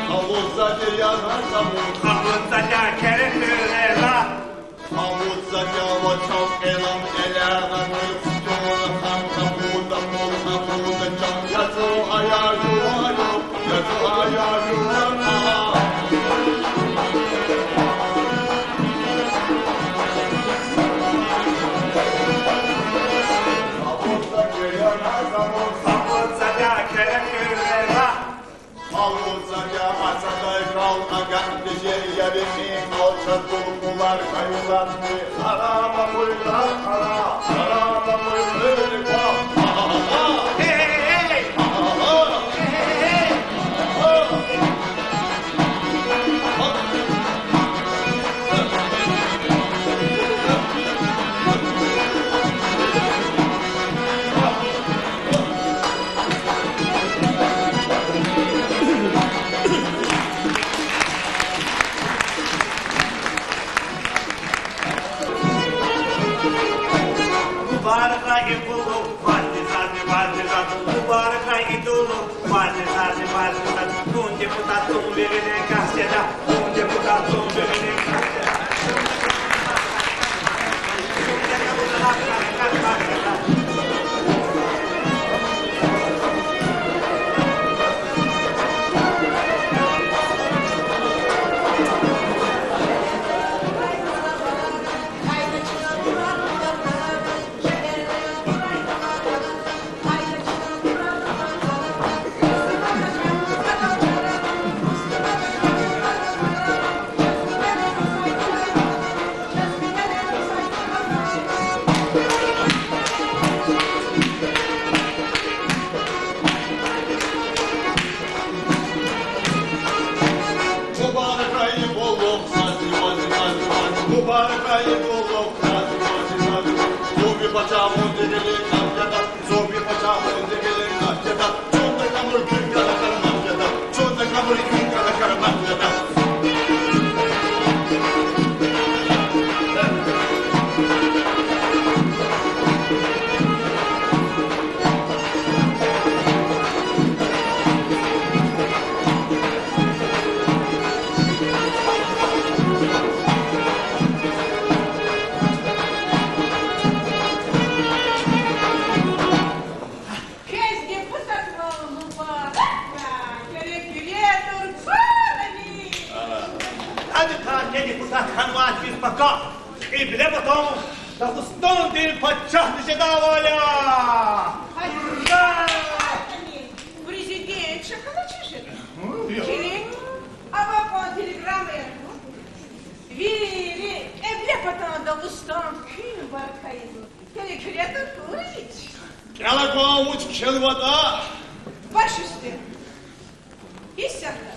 Къалурзавай я гьар заман. Къалурзавай я керен муьрера. Къалурзавай я ва чал кьелан элярна муьрцитона хан къабуда, къул къабуда чан язу ая жувайо. Мубарак я и къуллукъ, варди заз, варди заз, мубарак я и дуллукъ. Варди заз, варди заз, зун депутат, зун вириден кас жеда, зун депутат, зун вириден кас жеда. Пака, кьиблепатан Дагъустандин пачагьди жедайвал я. Ура! Президент чакала чи жеда? Килиг, ава кьван телеграмма я. Вири кьиблепатан Дагъустан куьн баркайизва. Килиг, килиг, килиг. КӀела кван, вуч кхьенватӀа. Баш уьсте. Исятда.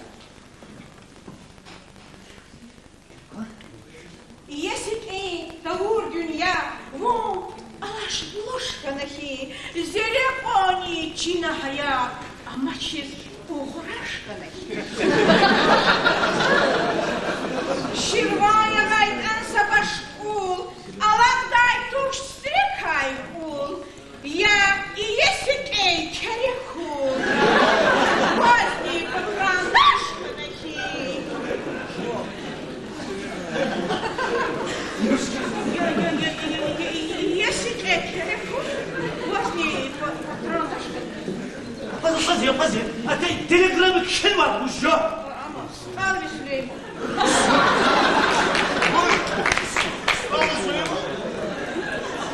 Иеси кьин тавур дуьнья, вун алаш-булаш хьана хьи, зи рекьани чина гьаят амачиз угъраш хьана хьи. Ширван ягъайтӀан са башкьул, алакьдай туш сирекай кьул. Я, иеси кьин кереку, вазни патронтаж хьана хьи. Иеси кьин кереку, вазни патронтаж хьана хьи. Паза, паза, паза. Ата телеграмма кхьенвай уже. СтӀалви Сулейман. СтӀалви Сулейман?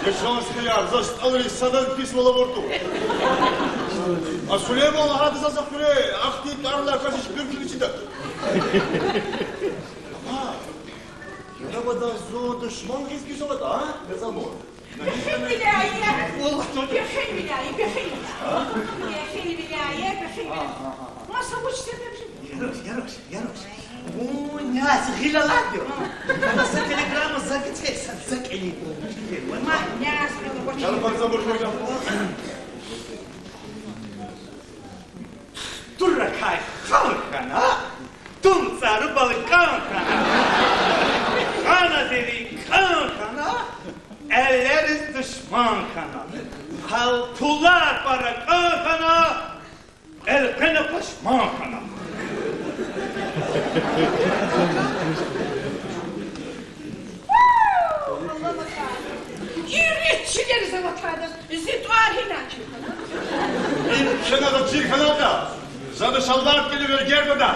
Я чан стхаяр, за СтӀалвидиз садан письмал авуртӀа. А Сулейман лагьайди заз за хуьре, ахьтин тӀваралай кас гьич куьркуьни чида. Ама, я абадаз зун душман хьиз куьз аватӀа, а? Бехилвиляй, бехилвиляй, бехилвиляй. Бехилвиляй, бехилвиляй. Маса вуч себеб жеда? Я руш, я руш, я руш. Вун няни гъил алад я. Ама са телеграмма за гатӀе, са за кӀелин. Ма няни гъил алад. Туракай халкь хьана, тум цӀару балкӀан хьана, ханадин кӀан хьана, эллериз душман хьана, гьал пулар пара кӀан хьана, элкъвена пашман хьана. Ирид чилер за ватайдаз зи тӀвар гьина чир хьана. Им кхьенвайда чир хьанатӀа, зада шалвар кӀелиз вергер гада.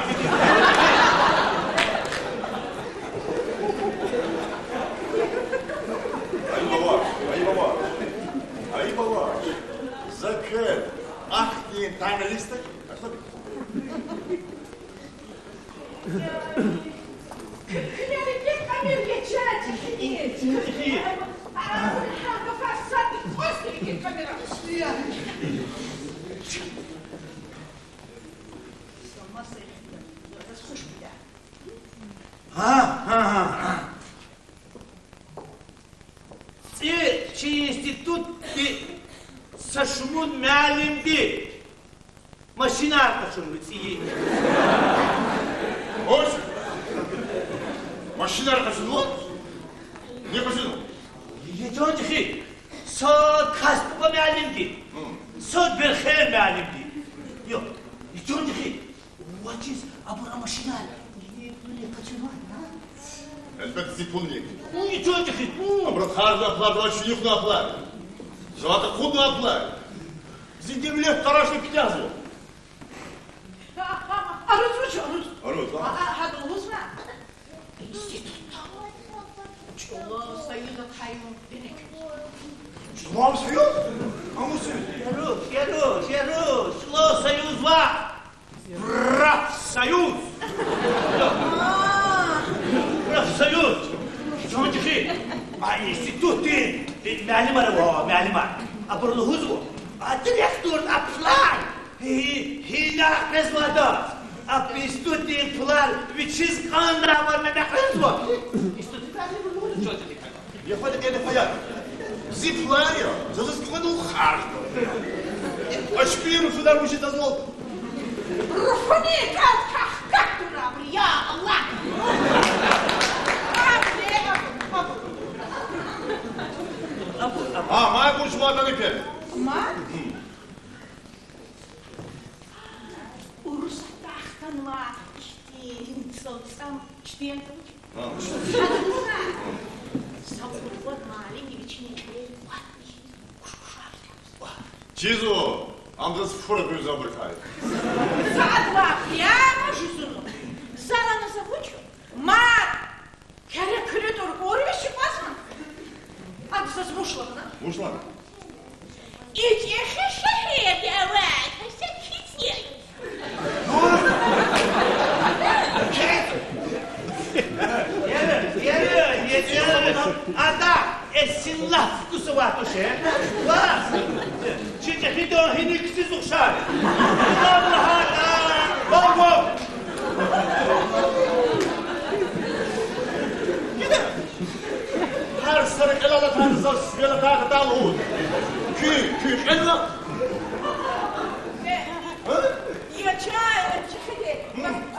Айиб авач, айиб авач. Айиб авач. За квел ахьтин тангалиста. Гьа, гьа, гьа, гьа. ЦӀи чи институтди са шумуд муаллимди машинар къачунва цӀийи. Вуч? Машинар къачунва? Ни къачунва? Я чан чӀехи, са Касбуба муаллимди, са Берхер муаллимди. Я, я чан чӀехи, вучиз абур а машинар зи пулни къачунва, а? Гьелбетда, зи пулни. Ну, я чан чӀехи, ну. Абуру харжна пулар, вач, чуьнуьхна пулар. Заватда къудна пулар. Зи девлет тарашна куьтягьзава. Аруз вуч, аруз? Аруз, а? А, а, гьада лугьузва. Институтда чӀулав союз ахъаюн герек. ЧӀулав союз? Аму союз? Я руш, я руш, я руш, чӀулав союз ваъ. Профсоюз. Профсоюз. Чан чӀехи, а институтдин, э, муаллимар ава, муаллимар. Абуру лугьузва, а директорди а пулар гьи-, гьина къвезвайдаз, а институтдин пулар вичиз кӀандай варна мягьрузва. Институтдин муаллимар лугьузва, чан чӀехи. Я хвада, я хвада. Зи пулар я, заз кӀватӀал харжда. Ачпир фудар вучиз заз вал. Руфуни кат кахкат турабур, я Аллагь. Абур, абур, абур. А, мад вуч ватӀани пе? Мад? Урусатда хтанва ихьтин цӀалцӀам, ихьтин цӀалцӀам. Гьа. Са къурбад муаллимди вичин кьилел ватни кушкушар кутазва. Чизва, ам заз фура гуьзабуркай. Сад ва прямо жузуна. Зала на завучу. Мад, кара куьруь тур Вуч лагьана? Вуч лагьана? И чӀехи шегьерда авай са кицӀ я. Ада эсилла вкус авай туш, э? Ва чи чӀехиди гьиниксиз ухшар. Валлагь, а, вав, вав. Гьар са рекьел алатайди заз велатайди лугьуз. Куь, куь кьенва? Э, я чай, я чехиди. А,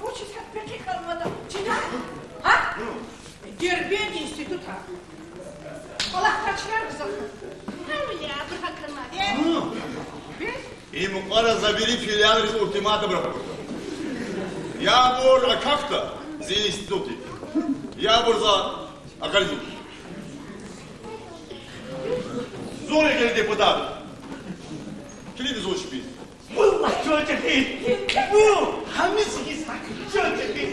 вучиз гьакӀ пехъи хьанватӀа? Чна? А? Дербент институтда кӀвалах къачурай заз. Гьавиляй абур гьакӀ хьанвайди. Бес? И мукьвара за вири филиалриз ультиматум рахурда. Я абур акахьда зи институтдик, я абур за акъализва. Зун я гьеле депутат. Килигиз зун чпиз. Валлагь, чан чӀехи. Ву, гьамиша хьиз гьакӀ, чан чӀехи.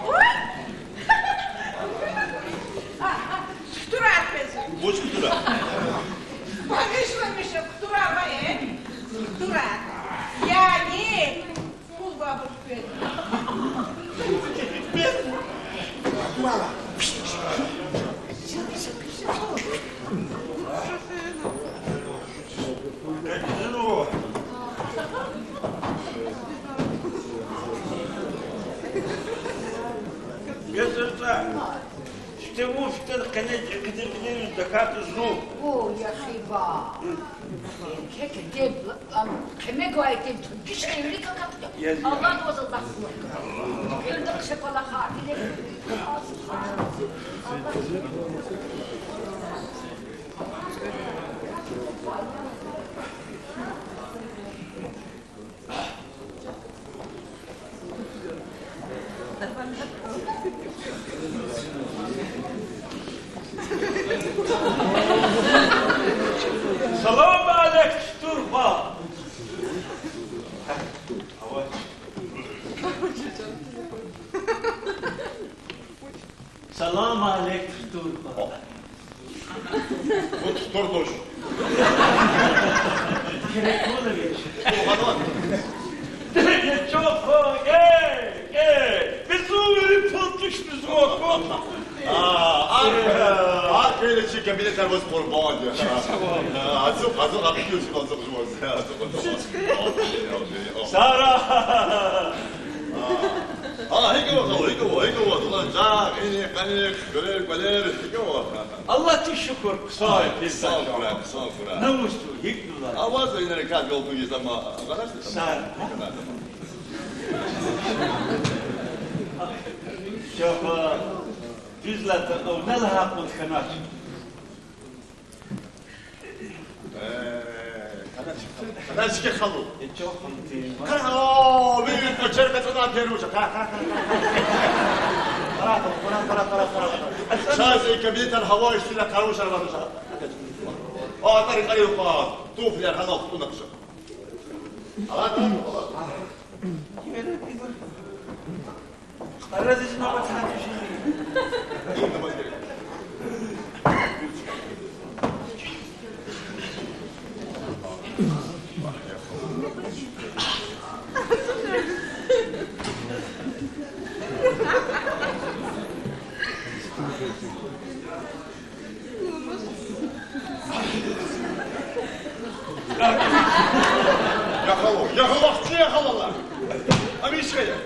Ой! Кутурар квез. Вуч кутурар? Багъишламиша, кутурар ва э? Кутурар. Яни, пул бабур квез. Бес, сестра, сифте вун, сифте къене чӀехиди кьилиз тахьайтӀа зун. О, яхи ба. Эркек эдеб, ам, къене гвай эдеб туш, гишкӀевилик акатда. Аллагь ваз алахъ. Гьелда хъша кӀвалахар. Салам алейк, Турба. Салам алейк, Турба. Вуч тур туш? Керекунович. Чухва. Э, э, бес вири пул тушни зун? А, а, а, квеличи кабинетар ваз къурбанд я. А, ацукь, ацукь, ацукь, ацукь жуваз, ацукь, ацукь. Сара. А, гьикӀ ава, гьикӀ ава, гьикӀ ава, дулан жагъ, иник, къаник, квелер, квелер, гьикӀ ава? Аллагьдиз шукур, хъсан я, хъсан хьурай, хъсан хьурай. Намус тур, гьикӀ дулай? Аваз инриказ галтугиз ама, сар. Чапа, дуьз лагьайтӀа, авна лагьай кьуд хьанач. Э, хьанач, хьанач хьи халу. Э, чо халу ти? Къара, о, ви, ви, квачер кацана перуша. Къара, къара, къара, къара. Къара, къара, къара, къара, къара. Чаз и кабинетар гьава ишсура къарушар ватуша. О, атари къари ухва. Туфлияр гьана хтуна куша. Ала, ала, ала. Я халу, я халу, ахчи я халала. Амишка я.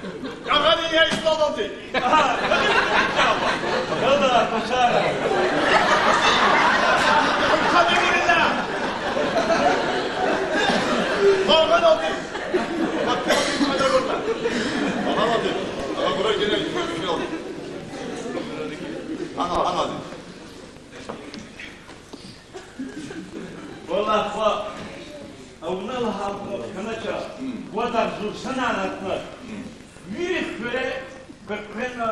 Я гъани я ислам алди. Гьада, пачара. Хадимулла. Магъан алди. Магъан алди. Ана, ана. Валлагь, хва, авуна лагьай кьуд хьанач, вад агъзур санани атӀана. Вири хуьре къекъвена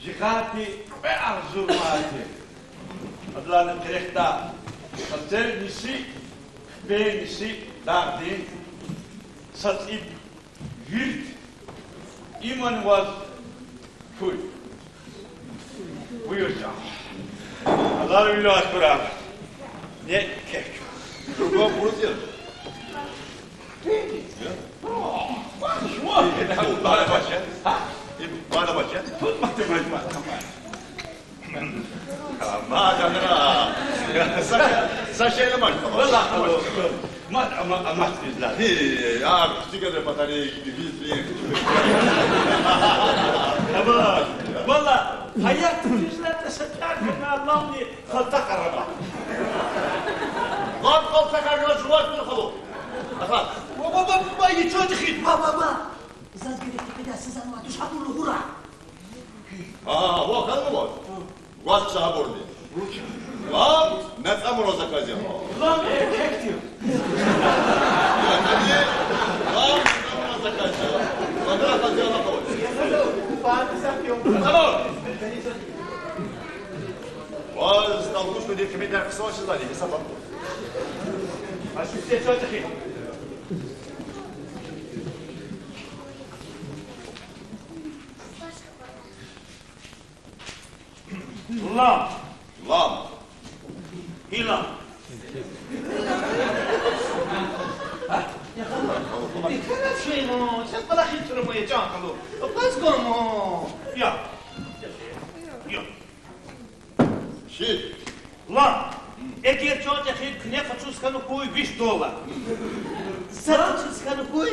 жигъайди кьве агъзур ман тир. Адалайни къерехда къацел ниси, хпен ниси, Дагъдин са цӀиб вирт иман ваз хьуй. Буюр, чан. Аллагьу виллагь, Кьуран. Не кеф чу. Курбан буруз я. Я? О, бах, шума. Бара бача. Ха? Бара бача. Тут мати, мати, мати. Ма, гьанра. Са, са шей амач, амач. Валлагь, амач. Ма, ама, амач, излар. Гьи, а, кучугадра батарей, биз, биз. Амач. Валлагь, гьаят, излар да са тӀвар хьана ламни халта къарама. Лап халта къарама жуваз тур халу. Аха. Ба, ба, ба, ба, ичо чӀехи. Ба, ба, ба. Заз герек текъида сизанва туш гьабур лугьура. А, ва хьанва? Ваз са гьабурни. Лам, мецамура заказ я. Лам, э, кектив. Лам, мецамура заказ я. Вадра хазяна хавай. Тамам. Ваз талгушмиди кимидар хъсан шизани, гьисаб акъу. А су се чӀехи. Лам. Лам. Гьи лам? А? Я халу. Дикана чуйму, чаз балахи турму я, чан халу. Паз гому. Я. Я. Ши. Лам. Эгер чан чӀехи куьне къачуз хьана хьуй виш доллар. Са къачуз хьана хьуй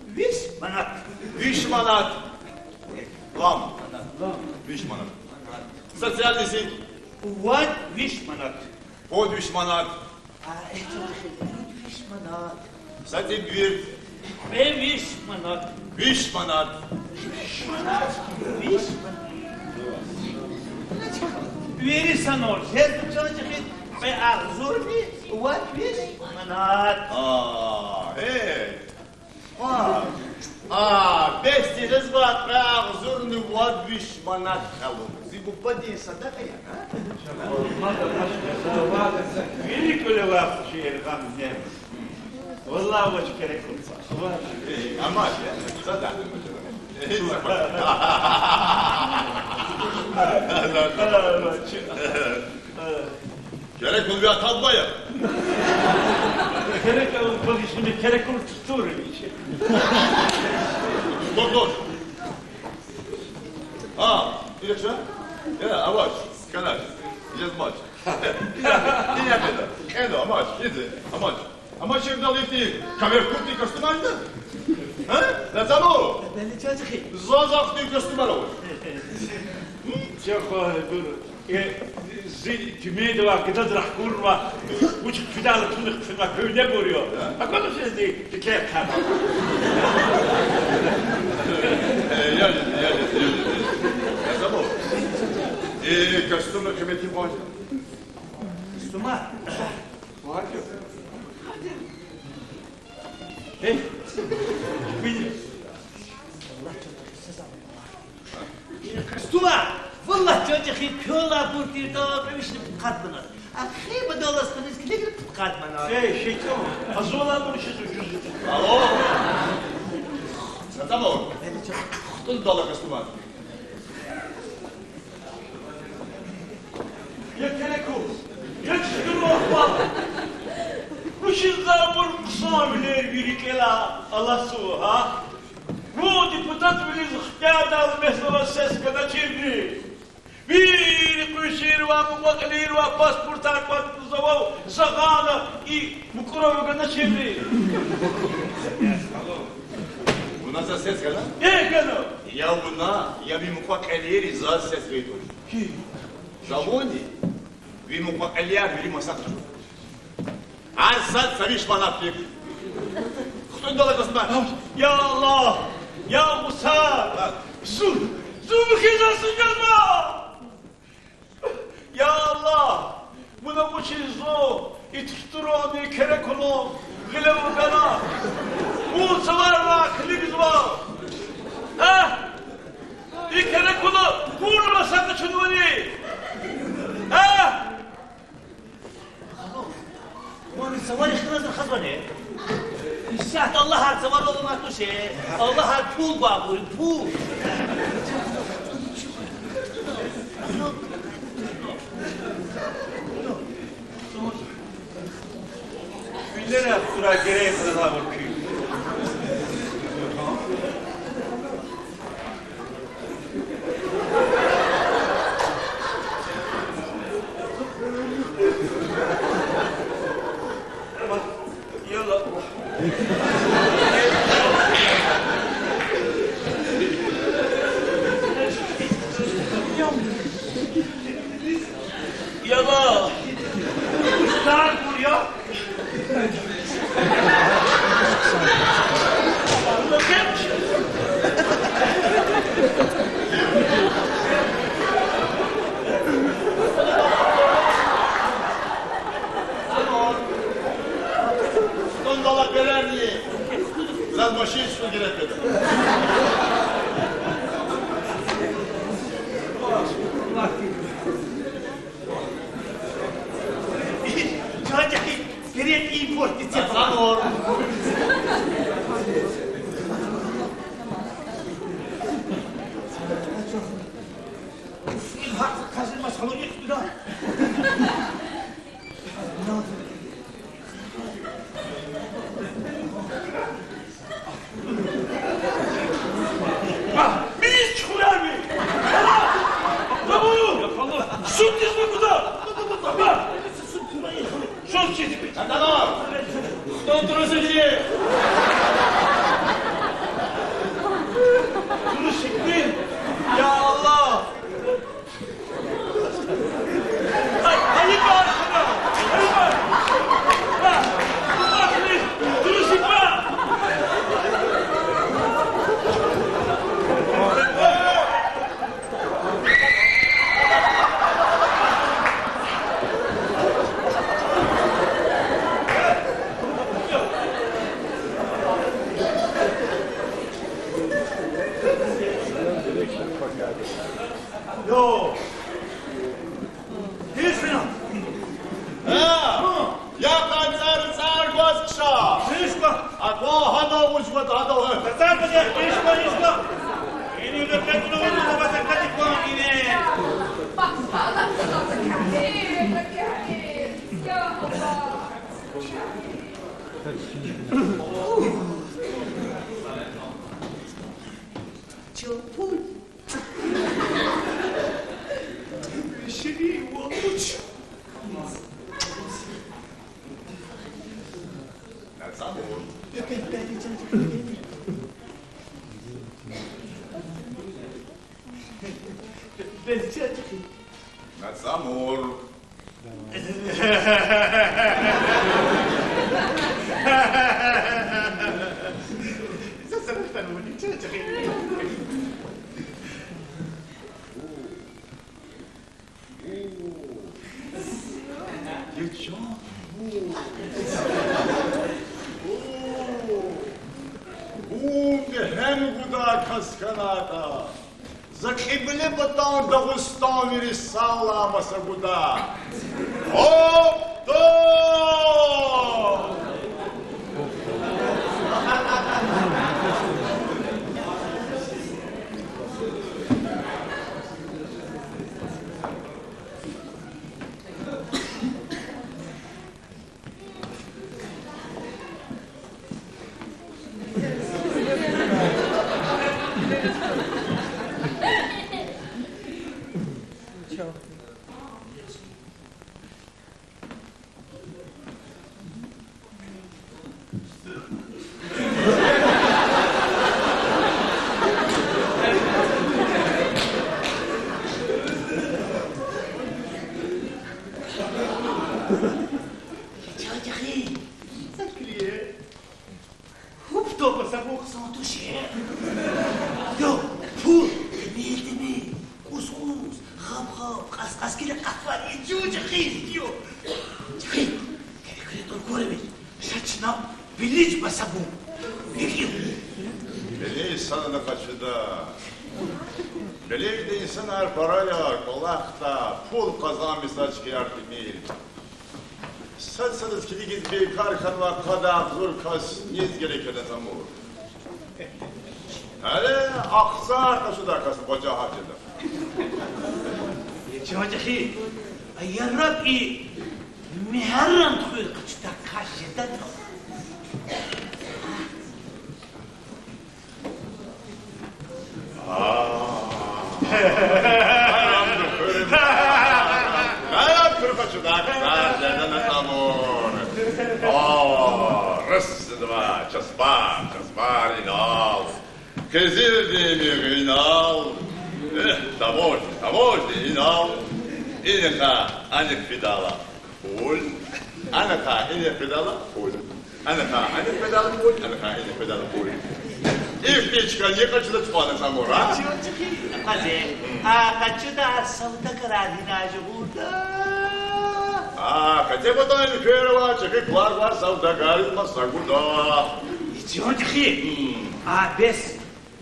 виш манат. Виш манат. Лам. Виш манат. Социальный сеть. Вад виш манат. Пуд виш манат. А, эхь, чан чӀехи, пуд виш манат. Са цӀиб вирт. Кьве виш манат. Виш манат. Виш манат. Виш манат. Вири санал жезва, чан чӀехи, кьве агъзурни вад виш манат. А, э. А, а, бес жезва кьве агъзурни вад виш манат халу. Зи бубадин садакьа я, а? Вири кӀвале вахъ шиир гъам нем. Валлагь, вач герек хьун. Э, амач, я, садакьа. Э, садакьа. Герек хьун ви атаб ая. Герек хьун, багишни, герек хьун тутур вичи. Стоп, стоп. А, ирекша? Э, авач, канач. Жезмач. Ина, ина кьеда. Кьеда, амач, иди, амач. Амач, ивдал ихьтин ковер куртка костюмар ина? А? Натану? Бели, чан чӀехи. Заз ахьтин костюмар авач. Чехо, дур. Э, зи жуьмедавай гада рахкурнава, вуч куьдала туна хъфена, куьне бурю. Аквазвани зи дикер кама? Э, я, я, я, я. Я забыл. Э, костюмар къимети ван? Костюмар? Ван. Э, бини. Стула, валлагь, чан чӀехи, пёла буртирда, пемишни пудкъад манат. А хиба долаз хьаниз килигра пудкъад манат. Эй, шейтан, азула буршиз учуз. Алло. Сатамор. Бели, чан. Хтун дала костюмар. Я Кереку, я чуьхуьр вахъ. Вучиз за абур хъсанвилер вири кӀела алатзава, гьа? Вун депутатвилиз ихтияр авай месэлада сес ганачирни? Вири къуьшервай, мукьва-кьилийривай паспортар кӀватӀзавай са гъана и мукьурав ганачирни? Вуна за сес гана? Э, гана. Я вуна, я ви мукьва-кьилийри заз сес гайитӀани. Жавани, ви мукьва-кьилияр вири маса къачуна. Гьар сад са виш манатдик. Хтун дала костюмар. Я Аллагь, я Муса, зун, зун хизан сужазма. Я Аллагь, вуна вучиз зун и тустуруни Керекуни гъиле вугана? Вун цаварай килигзава? А? И Керекуни вун маса къачунвани? А? Вун цаварихъ галаз рахазвани? Шагь, Аллагьар цаварал аматуш, э. Аллагьар пул гвайбур я, пул. Вилера сура герек къалурай куь. Яла. Яла. Стар бур я. Стандала берени. Заз машин су герек эди. Чан чӀехи, герек импорт дице. Тамам. Уф, им гьакӀ кажин машгьалуни хъуьда. А, миз чуьхуьрармир. Ала! Бабаю! Су тизни гуда! Баба! Су тизни! Су тизни! Атанов! Хтун турусиди? Турусикбир! Я Аллагь! Йо! Гьа! Я къанцӀар цӀар гваз хъша! Аква гьана вуж вад гьадал гьа! Ини векъетна вуна база кадикван ине! Чапуй! Шири валуч. Нацамур. Бу бегьем гуда кас хьанатӀа. За кьиблепатан Дагъустан вири салам маса гуда. Гьопта! Чан чӀехи, Закирия. Гьуп, тоба, са бу хъсан тушир. Ё, пул, тӀимил-тӀимил, кӀус-кӀус, хап-хап, кьас-кьас гила кьатӀвал, и чу чӀехи, ё. ЧӀехи, герек куьне тӀур квар эвичӀ, ша чна Белижда са бу. Векьил. Белижда инсан къачуда. Белижда инсанар пара я, кӀвалахда, пул къазанмишзавай чкаяр тӀимил. Сад-садаз килигиз бейкар хьанвай къад агъзур кас низ герек я, Тамур? Гьеле ахцар къачудай кас кӀвачагьат жеда. Я чан чӀехи, а яраб и Мегьаррам хуьр къачудай кас жедатӀа. Гьарам хуьр, гьарам хуьр къачудай кас жедани, Тамур? О, рус жеда, часпар, часпар инал. Къизилдин мигъ инал. Э, таможня, таможня инал. Инихъай анихъ фидайла пул. Анихъай инихъ фидайла пул. Анихъай анихъ фидайла пул, анихъай инихъ фидайла пул. Ихьтин чкани къачуда тухвана, Тамур, а? Чан чӀехи, акъваз, а къачудай савдагарар гьинай жугъурда? А, къецепатан уьлквейра авай чӀехи пулар гвай савдагарриз маса гуда. Чан чӀехи, а бес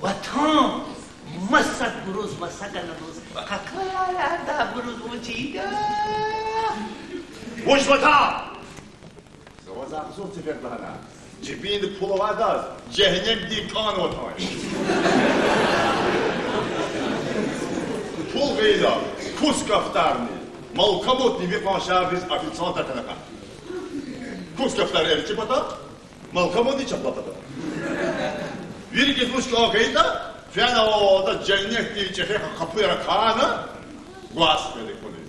ватан масабуруз маса ганалуз, къакъаларда абуруз вуч ийида? Вуч ватан? За ваз агъзур сефер лагьана: жибинда пул авайдаз жегьеннемдин кӀан ватан я. Пул гайила, кус кафтарни, малкамудни ви къван шегьерриз официантар хьана кӀан. Кус кафтар эрчӀи патал, малкамудни чапла патал. Виридаз вуч кӀан хьайитӀа, фена авалда женнетдин чӀехи къапуяр акъатна, гваз фена кӀвале.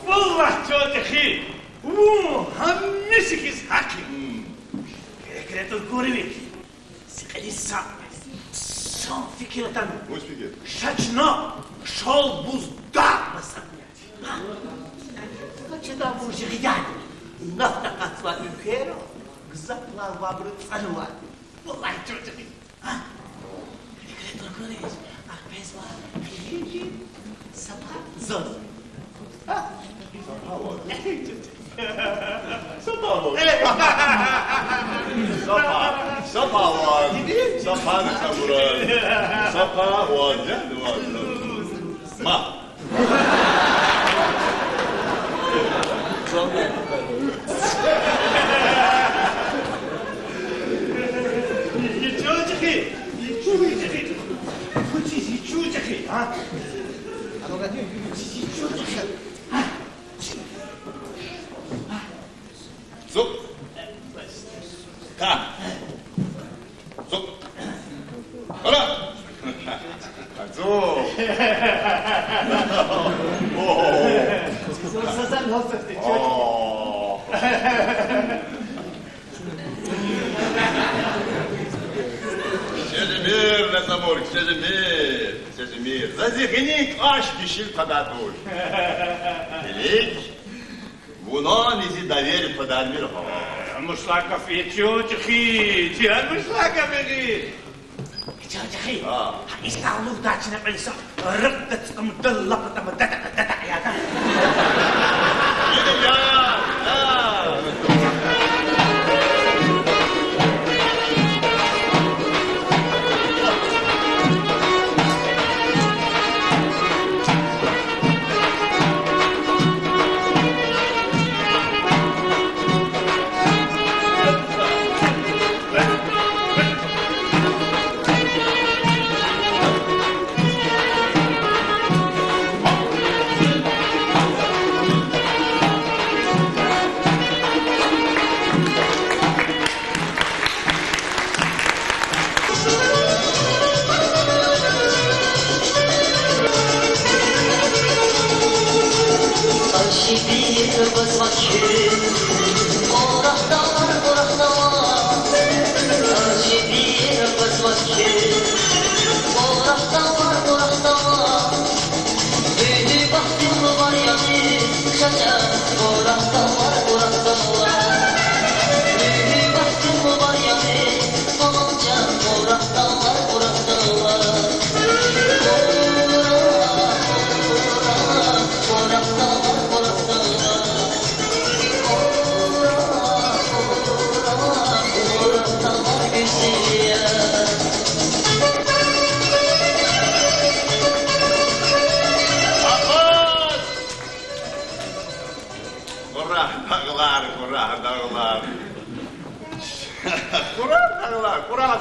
Валлагь, чан чӀехи, вун гьамиша хьиз гьахъ я. Герек тӀур кур ви. Зи кьилиз са, са фикир атана. Вуч фикир? Ша чна Шалбуз дагъ масадни. Къачудайбур жи гъидай. Нафт акъатзавай уьлквейра гзаф пулар авайбуру цӀанва. Валлагь, чан чӀехи. А? Фикир тӀур кур ви. Ахпезва. Са пай заз. Са пай ваз. Са пай ваз. Са пай. Са пай ваз. Са пай, Тамур. Са пай ваз. Ма. Цуп. Та. Цуп. Ара. Цуп. О. О. Киче жемир, Тамур, киче жемир, киче жемир. За зи гъилин кӀаш гишил тадай туш. Илик, вуна зи доверие тадармир гьа. Гьамишлай гаф я, чан чӀехи, гьамишлай гаф я гьи. Чан чӀехи. А. Гьа, исалугъда чна пелса ракъда цӀамда лапатама дада, дада яда. Иди я, я.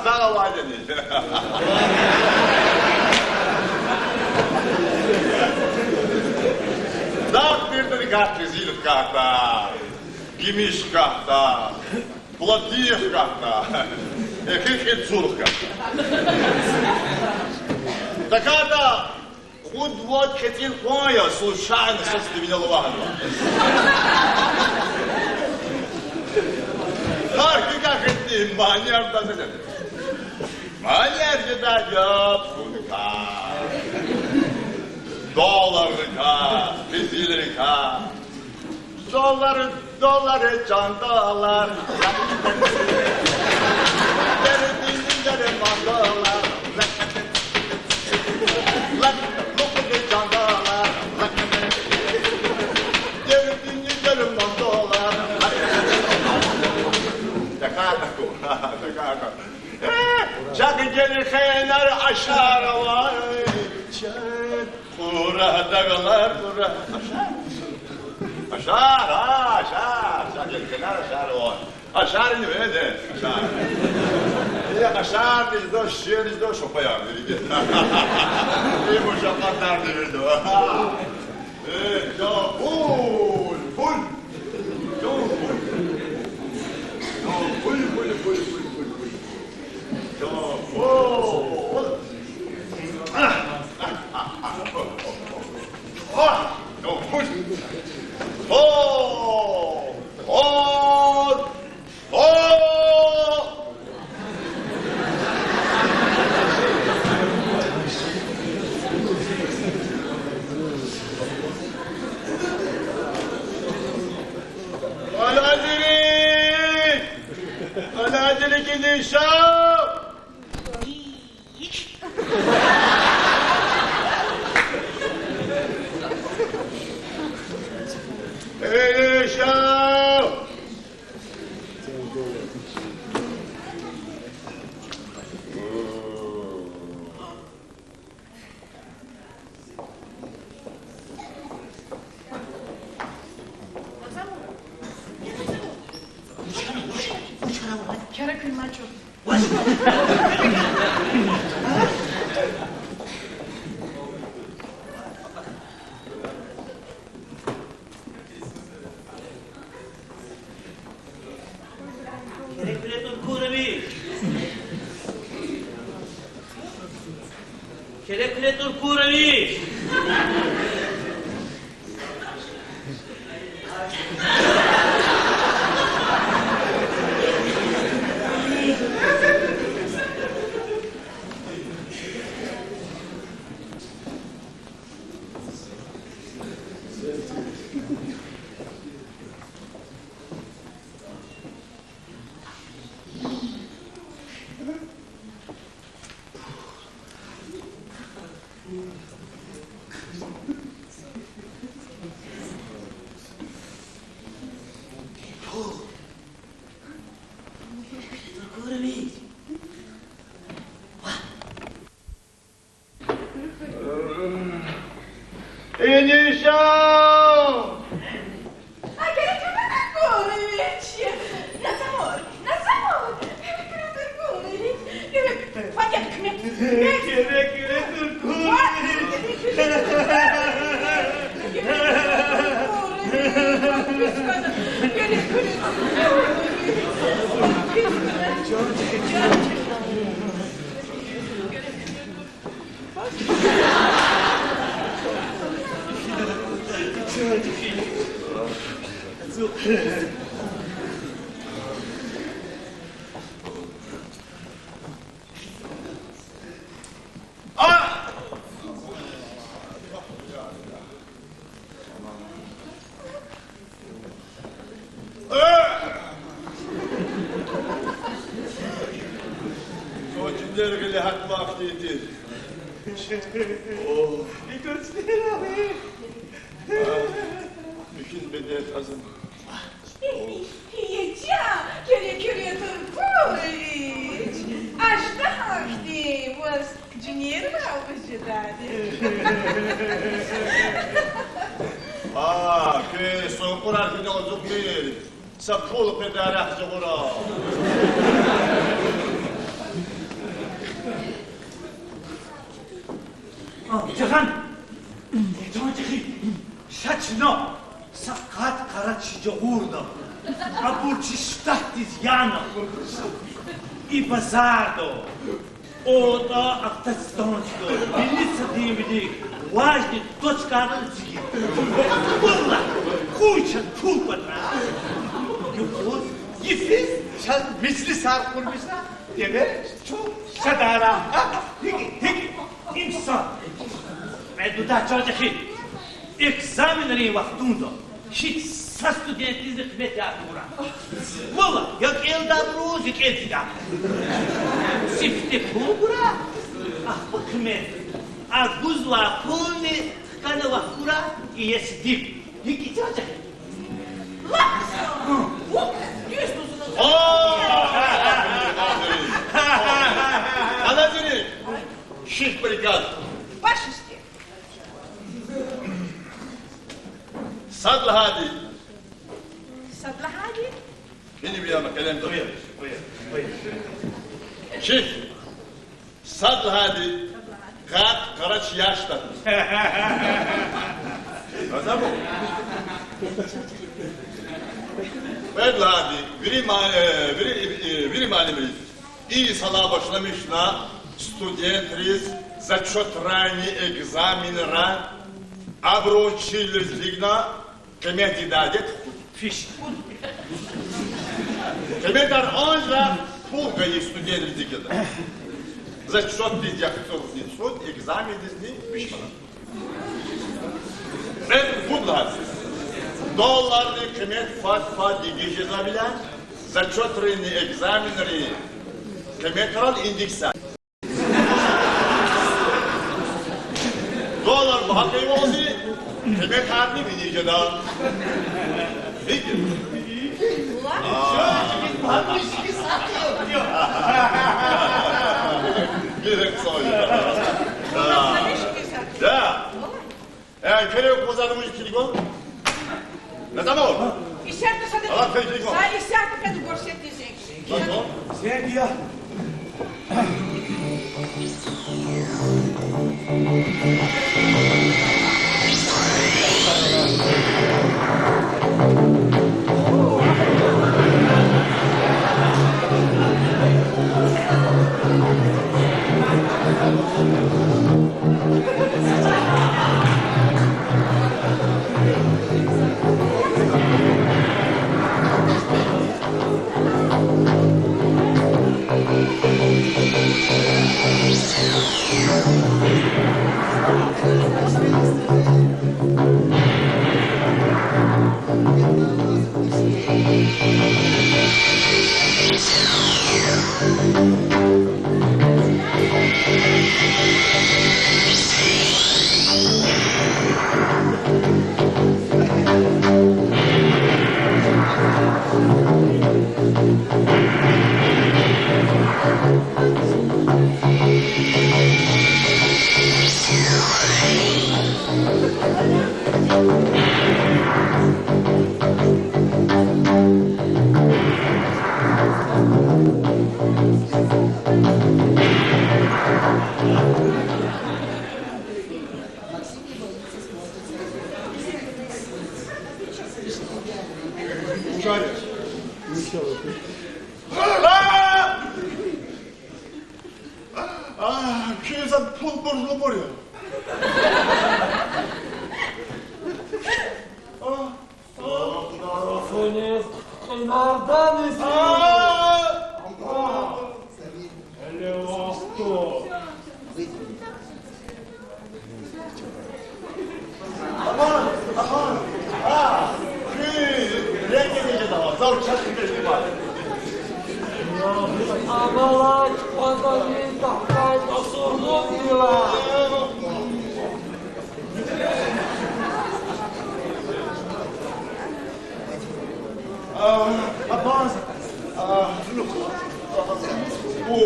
Зал авайдани. Дагъ тирди, рикат, зил хкатда, гимиш хкатда, платье хкатда, эхир кьил цур хкатда. ТахьайтӀа кьуд-вад кьетӀен къван я, случайно сес дивинал авагьанва. Гьар гьикӀ хьайитӀани манияр дадеда. Манияр жедай я пулрикай, долларрикай, къизилрикай. Доллар, доллар, э, чан доллар. Дердинин дерман доллар. Лукъуди чан доллар. Дердинин дерман доллар. Такая, такая, такая. Э, чахъ гелин хенар ашар авай. Чан. Къура дагълар, къура. Ашар, а, ашар. Ашар, гелкенар ашар, о. Ашар ини веде, ашар. Э, ашар дизда, шер дизда, шопа я, вириде. Э, бу шопа дар девирда. Э, я, буль, буль. Я, буль. Я, буль, буль, буль, буль, буль, буль. Я, буль. Алазири! Алазири, килиша! Элиша! Керекуьре туркур авич. Энишан! А, Керекуьре Туркурович! Насамур, Насамур! Керекуьре Туркурович! Керекуьре, пакет куьмек. Керекуьре Туркурович! Керекуьре Туркурович! О, жинер гъиле гьатмахъ тир. О. Михьиз бедет азим. О. Яни, Керекуьре Туркурович, аждагьа хьтин ваз жинерни алкъуз жедани? А, квез са кьурар гьинал ацукьмир, са пул къведа рехъ жагъура. Жагъан, чан чӀехи, ша чна са къад къарачӀ жагъурна, абур чи штатдиз яна. И базарда, ОТА автостанцияда, милицадин вилик, важный точкайра эцигин. Валлагь, куьн чаз пул кӀватӀрай. Юкъуз йифиз чаз межлисар къурмишна, деве чун шадарай. ГьикӀ, гьикӀ, им са. Мед лугьуда, чан чӀехи, экзаменрин вахтунда гьич са студентдизни къимет яр тавурай. Валлагь, я кӀелдайбуруз, я кӀелчидайбуруз. Сифте пул гурай, ахпа къимет. А гузвай пулни хкана вахкурай иеси диб. ГьикӀ я, чан чӀехи? О! Ана жери, ших приказ. Баш уьстуь. Сад лагьайди. Сад лагьайди? Гьини вияна къелем тӀуй. Ших. Сад лагьайди. Къад къарачӀ яш тахьуй. Азабу. Кьвед лагьайди. Вири ма-, э, вири, э, вири муаллимриз. И йисалай башламишна студентриз зачётрайни экзаменрай абурун чирвилериз гьикӀна къимет ийидай адет хьуй. Фиш. Къиметар анжах пул гайи студентриз ийида. Зачётдиз яхцӀурни цӀуд, экзамендизни виш манат. Кьвед-пуд лагьайди. Долларрин къимет фад-фад дегиш жезвайвиляй, зачётринни экзаменрин къиметрал индексация. Доллар багьа хьайивалди, къиметарни виниз жеда. Гьикӏ? Герек цойда. Да. Э, куьне кузар муж килигон. Натамо. Исятда сада. Алар килигон. Са исятда кад горсет дизин. Килигон. Зенгия. А, куьн за пул буржлубур я. А. Куьниз кьинарда низин. А. Гьеле вахту. Аман, аман, а, куьн рекӀе нежеда, зав чаз куьмек жеда. Я, амалай, кьвадани тахьай тасурнук дила. А, абаз, а, у, у,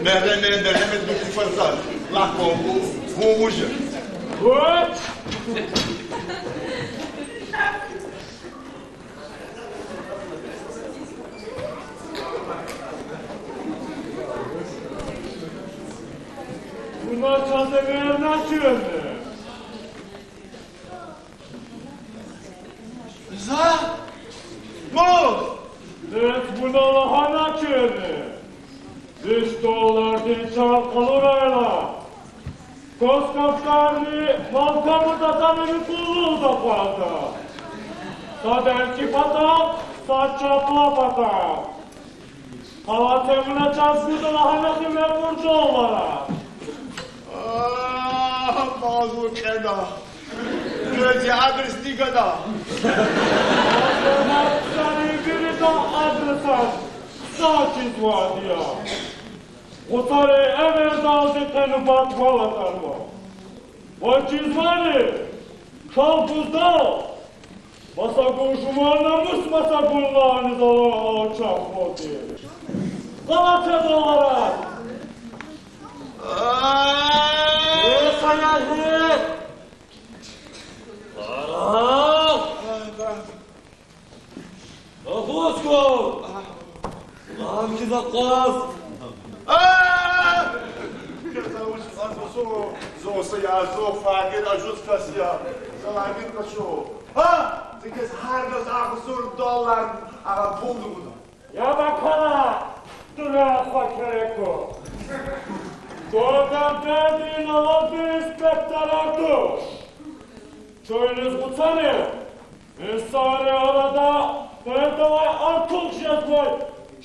мереме, мереме, духу фарзан. Лахо, у, у, уже. Вот! Вуна чаз эверна чуьнни? За? Вун? Дед, вуна лагьана чуьнни? Виш доллардин чан къалурайла, кас кафтарни малкаму дадани мукьуллугъда акъвазда. Сад эрчӀи патахъ, сад чапла патахъ. Къала темуна чаз гуда лагьана хиве буржалвара. А, мазлу кьена. Квез я адрес ни гада? Мазлу, мазлу, сари вирида адресар са чизвайди я. Гъуцари эвердалди къенубат вал атанва. Ваз чизвани, Шалбуздал, маса гун жуван намус маса гун лагьана залан алчах хва тир. Къала чаз алара. Э, саяхи! Ара! Агъуз кван! Лагь хьиз акъваз! А! Зун са я, зун факъир, ажуз кас я. За лагьана къачу. А! За квез гьардаз агъзур доллар, а, пул гуда. Я бакала, дуьнья хва кереку. Дуьньяда бедин алад инспектор туш. Чуьниз гъуцани? Инсанрин арада къведалай артух жезвай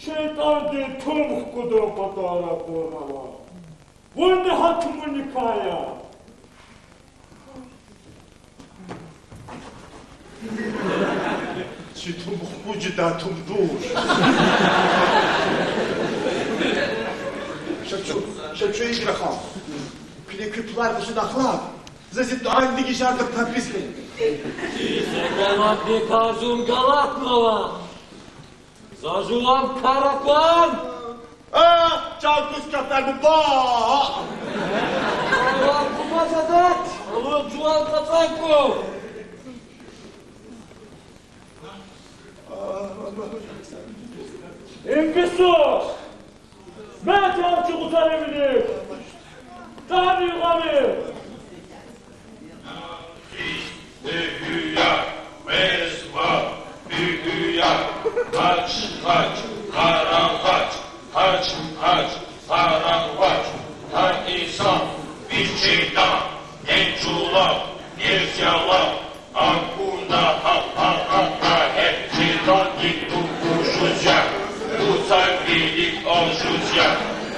шейтӀандин тум хкудун патара кьурнава. Вунни гьа тумуникай я. Чи тум хкуд жедай тум туш. Ша чу, ша чу икӀ рахун. Куьне куь пулар къачуна ахлад. За зи тӀварни дегишарда прописка ийин. Зи галатникай зун галатнава. За жуван кар акван. А, чан кус каферни ба. Ава кума задат. Ава жуван кацан ку. Им кису. Мецел чугъутари вилик. Тани гъами. Бигуя, весва, бигуя, къач, къач, къарагъач, къач, къач, къарагъач, гьа инсан, пис шейтӀан, гьен чулав, гьерсялав, акуна гьа, гьа, гьа, гьа, гье, шейтӀандин тум къужуз я, гъуцар вилик ажуз я,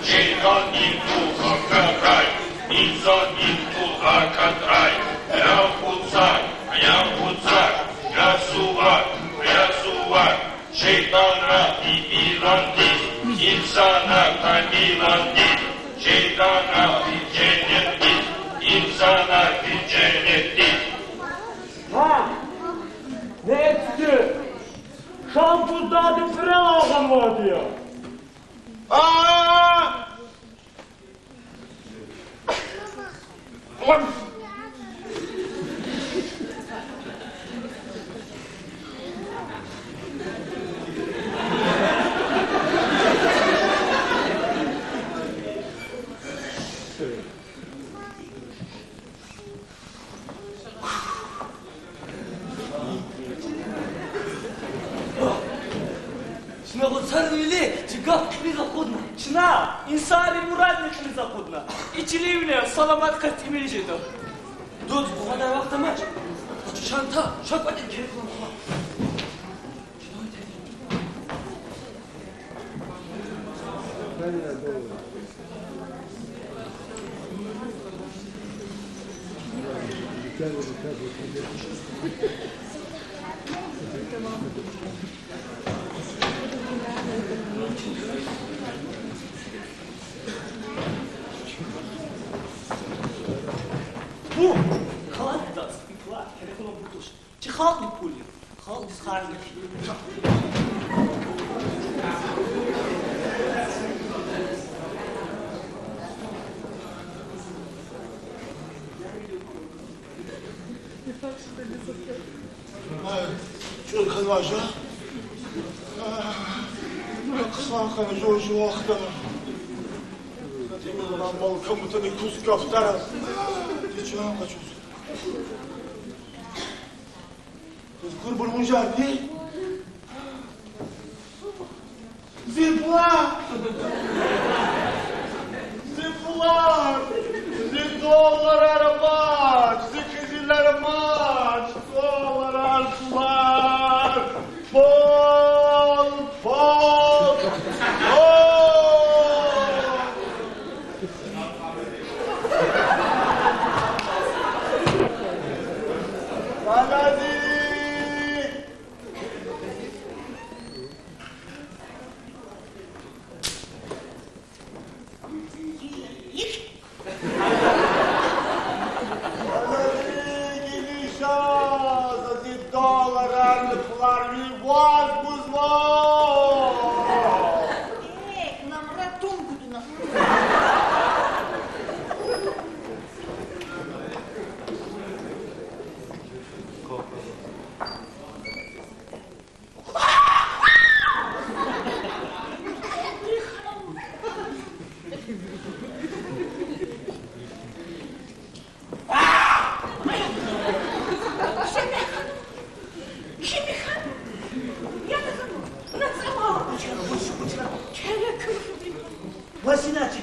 шейтӀандин тум акатрай, инсандин тум акатрай, я гъуцар, я гъуцар, я сувар, я сувар, шейтӀанра ибиландиз, инсанар тамиландиз, шейтӀанар женнетдиз, инсанар женнетдиз. Гьа, нецди, Шалбуздалди фирелай гъанвайди я. А! Чна гъуцарвили чи гаф кьилиз акъудна. Чна инсанрин мурадни кьилиз акъудна. И чиливни саламат кас тӀимил жеда. Дуст, къугъвадай вахт амач. Чанта, ша кӀватӀ, герек хьун ква. Бу халатдаз икла герек хьун бур туш. Чи халкьдин пул я. Халкьдиз харжна. ЧӀур хьанвай жа. Хъсан хьана, жув-жуван хтана. Малкамутани кус кафтара. Зи чан къачуз. Кус курбан мужарди. Зи пулар! Зи пулар! Зи долларар амач, зи кьезилар амач, долларар, пулар! Пул, пул, пул! Панази! Гилиша, за зи долларар, пулар ви ваз гузва. Э, намра тум гудна. Васиначи.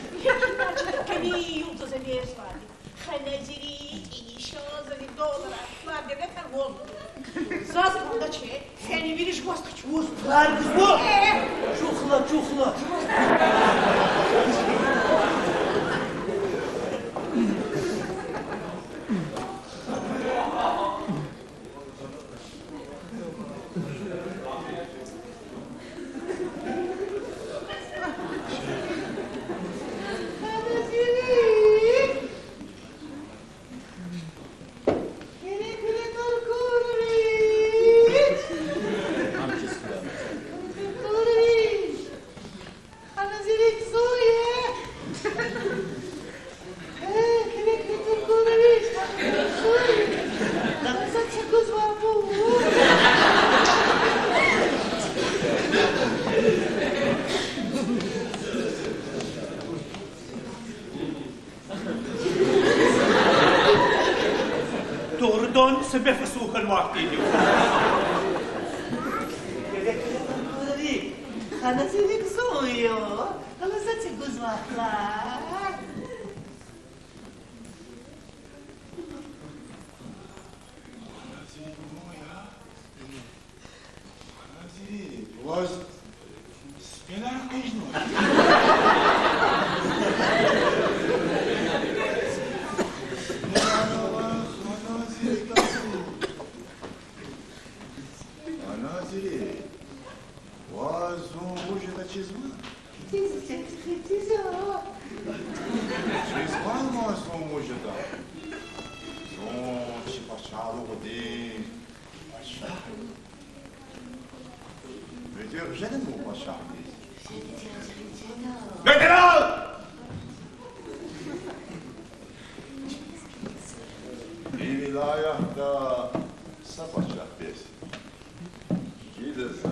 Ханазири, тӀинишаз зи долларар, пулар девлетар ваз гузва. Заз гудач, фена вири жуваз къачуз. Пулар гузва? Э. Чухла, чухла. Дугъриданни са бес асул хьанвайди я. Ханазири зун я, гьана за це гузвайла. Ханазири, ваз сипелар къижнава. Ханазири, ваз зун вуж ятӀа чизва? Чизва, чизва. Чизвай ваз зун вуж ятӀа? Зун чи пачагьлугъдин пачагь. Ведерав жедани вун пачагьдиз? Ведерав! И вилаятда са пачагь бес я. Гила за